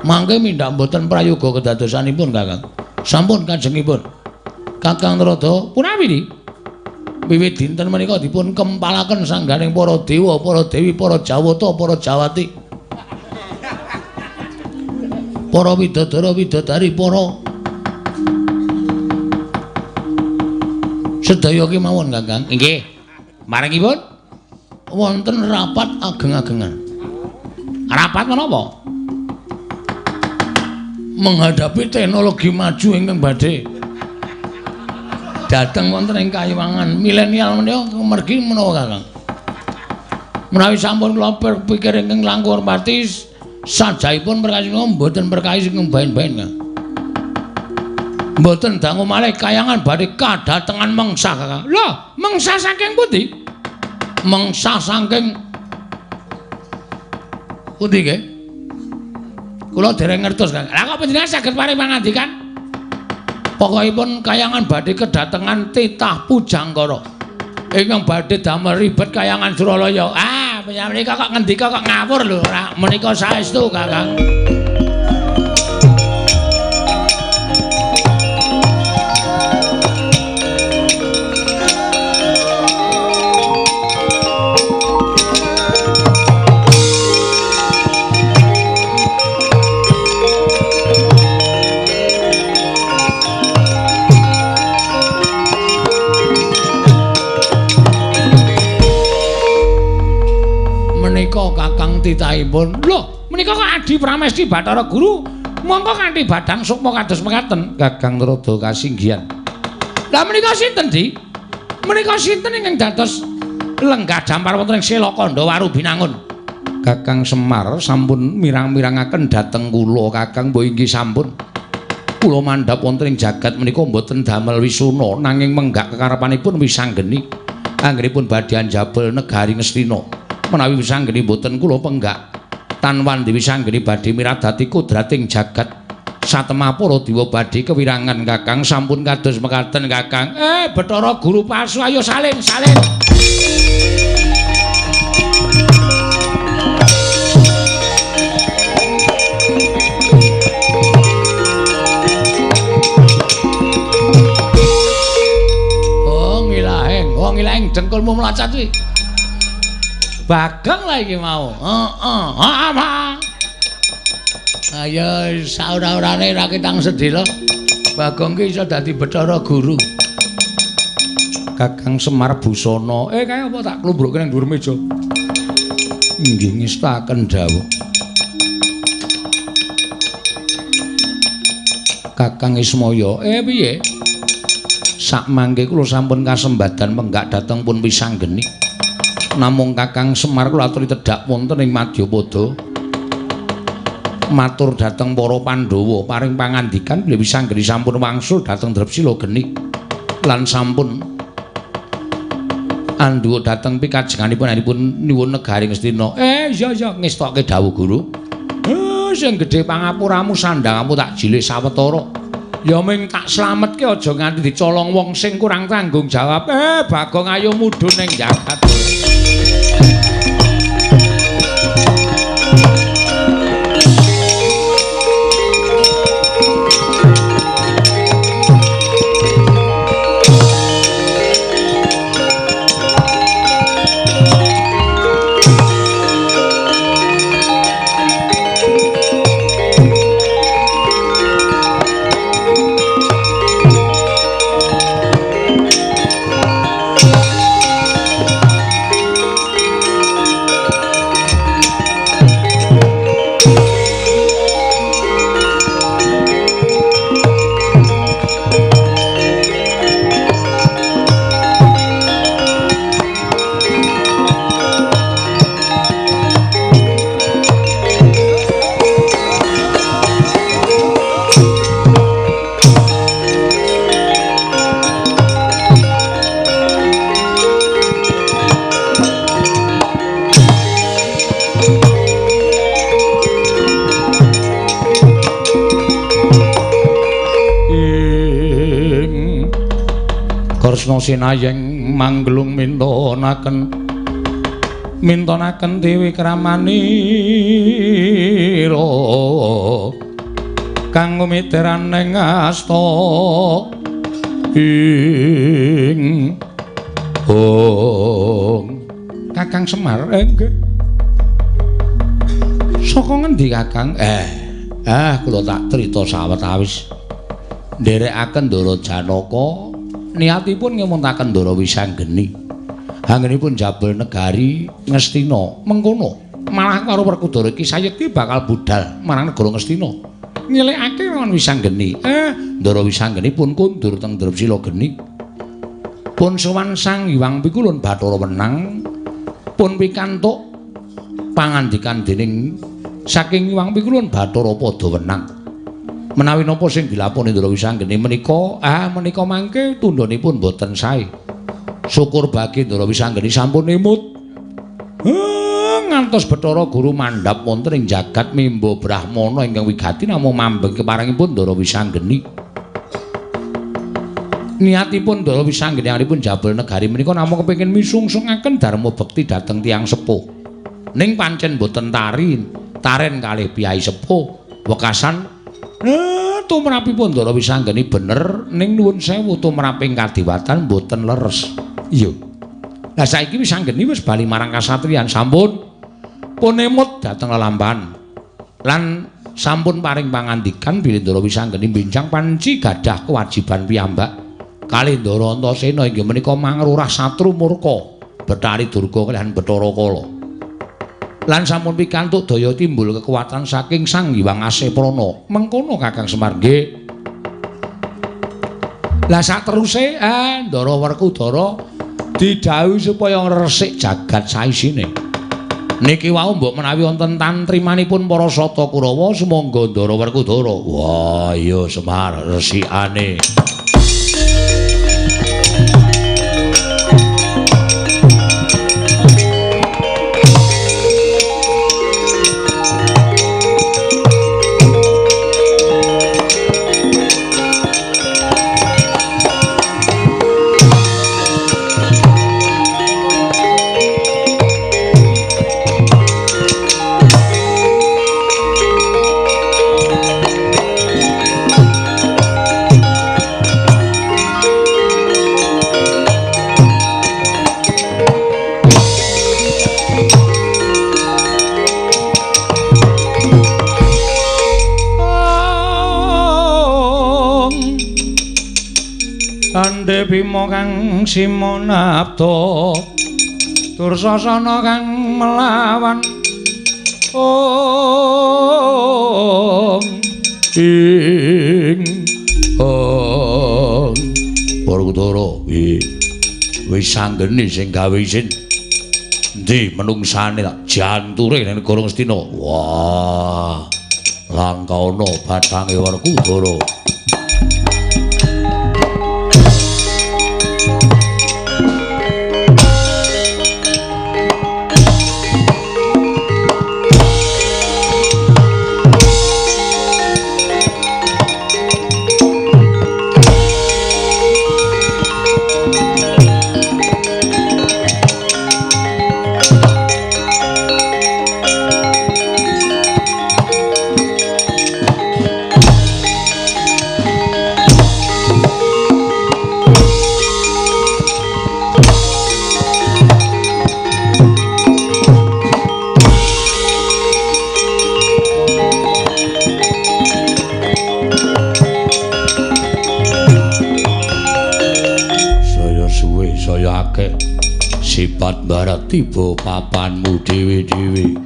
Mangke mindhak mboten prayoga kedadosanipun Kakang. Sampun kajengipun. Kakang Narada punawi niki wiwit dinten menika dipun kempalaken sangganing para dewa, para dewi, para jawata, para jawati. Para widodara, widodari, para sedaya kemawon Kakang. Inggih. Marangipun wonten rapat ageng-agengan. Rapat menapa? Menghadapi teknologi maju ingkang badhe dhateng wonten ing kayiwangan milenial menika mergi menapa Kakang? Menawi sampun kula pikir ingkang langkung hormati sajaipun perkawis mboten perkawis ingkang baen-baen Kang. Mboten dangu malih kayangan badhe kadatengan mengsa Kakang. Lho, mengsa saking pundi? Mengsa saking pundi nggih? Kula dereng ngertos Kakang. Lah kok panjenengan saged paring pangandikan? Pokokipun kayangan badhe kedatengan titah Pujangkara ingkang badhe damel ribet kayangan Suralaya. Ah, menika kok ngendika kok ngawur lho. Ora menika saestu Kakang. Kakang titahipun. Lho, menika kok Adi Pramesti Bathara Guru mongko kanthi badang sukma kados mekaten. Kakang Narada kasinggihan. Lah menika sinten, Di? Menika sinten ingkang dados lenggah dampar wonten ing Selakandha Warubinangun? Kakang Semar sampun mirang-mirangaken dhateng kula, Kakang. Mbok inggih sampun. Kula mandhap wonten ing jagat menika mboten damel wisuna nanging menggak kekarepanipun wisanggeni. Anggenipun badhe anjabel negari Ngastina. Menawi wisanggeni mboten kula penggak tanwandi wisanggeni badhe miradati kodrating jagat satemah para dewa badhe kewirangan Kakang. Sampun kados mekaten Kakang. Bathara Guru palsu ayo salin salin. Oh ngilaheng dengkulmu mlacat kuwi. Bagong lah iki mau. Heeh. Heeh. Ayo saora-orane ra ketang sedhela. Bagong ki iso dadi Bathara Guru. Kakang Semar busana. Kaya apa tak klumbrukke nang dhuwur meja. Inggih ngestaken dawuh. Kakang Ismaya, piye? Sakmangke kula sampun kasembadan menggak dhateng pun wisanggeni. Namung Kakang Semar kula aturi tedhak wonten ing Madyapada. Matur dhateng para Pandhawa paring pangandikan bilih wisanggeni sampun wangsul dhateng Drepsila Geni lan sampun andhuwa dhateng pikajenganipun anipun nyuwun negari Ngastina. Iya iya ngestokke dawuh Guru. Sing gedhe pangapuramu sandhangamu tak jilih sawetara. Ya ming tak slametke aja nganti dicolong wong sing kurang tanggung jawab. Bagong ayo mudhun ning jagat. Kresna sinayeng manggelung mintonaken mintonaken dewi kramanira kang umiteran ing asta ing ong. Kakang Semar nggih. Saka ngendi Kakang? Kula tak crita sawetawis. Nderekaken Ndara Janaka niatipun ngemuntaken Ndara Wisanggeni. Anggenipun jabel negari Ngastina mengkono. Malah karo Werkudara iki sayekti bakal budal marang negara Ngastina. Ngelekake lawan Wisanggeni. Ndara Wisanggeni pun kundur teng Drepsila Geni. Pun sowan Sang Hyang Pikulun Bathara Wenang pun pikantuk pangandikan dening saking Hyang Pikulun Bathara Pada Wenang. Menawi napa sing dilaponi Ndara Wisanggeni menika, menika mangke tundhonipun boten sae. Syukur bagi Ndara Wisanggeni sampun emut. Ngantos Bathara Guru mandhap wonten ing jagat mimba brahmana ingkang wigati namung mambeng keparengipun Ndara Wisanggeni. Niatipun Ndara Wisanggeni anggenipun jabel negari menika namung kepengin misungsungaken dharma bekti dhateng tiyang sepuh. Ning pancen boten taren kalih piyai sepuh wekasan tumrapipun Ndara Wisanggeni bener ning nuwun sewu tumraping kadiwatan boten leres. Iya. Lah saiki Wisanggeni wis bali marang kasatriyan sampun pun emut dhateng lelampahan lan sampun paring pangandikan bilih Ndara Wisanggeni benjang panci gadah kewajiban piyambak kalih Ndara Antasena inggih menika mangrurah satru murka Bathari Durga kalihan Bathara Kala. Lan sampun pikantuk daya timbul kekuatan saking Sang Hyang Aseprana. Mengkono Kakang Semar nggih. Lah sateruse Ndara Werkudara didhawuhi supaya ngresik jagat saisine. Niki wau mbok menawi wonten tantrimanipun para Sata Kurawa sumangga Ndara Werkudara. Wah iya Semar resikane. Ande Bima kang simonabda Dursasana kang melawan ong ing ong. Werkudara Wisanggeni sing gawe isin endi menungsane tak janture ning negara Ngastina. Wah langka ana bathange Werkudara. Sifat barat tiba papanmu dhewe-dhewe.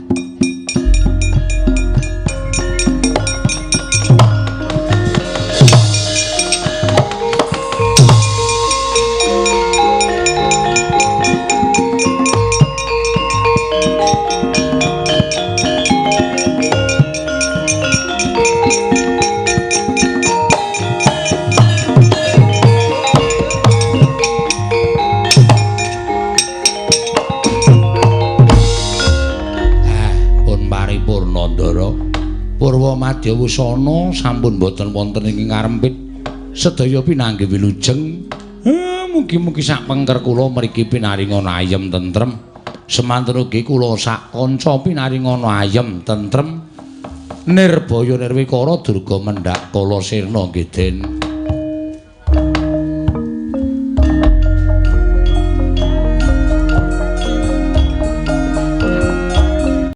Madya wusana sampun boten wonten ing ngarempit sedaya pinanggih wilujeng. Mugi-mugi sak pengker kula mriki pinaringana ayem tentrem. Semanten ugi kula sak kanca pinaringana ayem tentrem. Nirbaya nirwikara durga mendhak kala sirna nggih Den.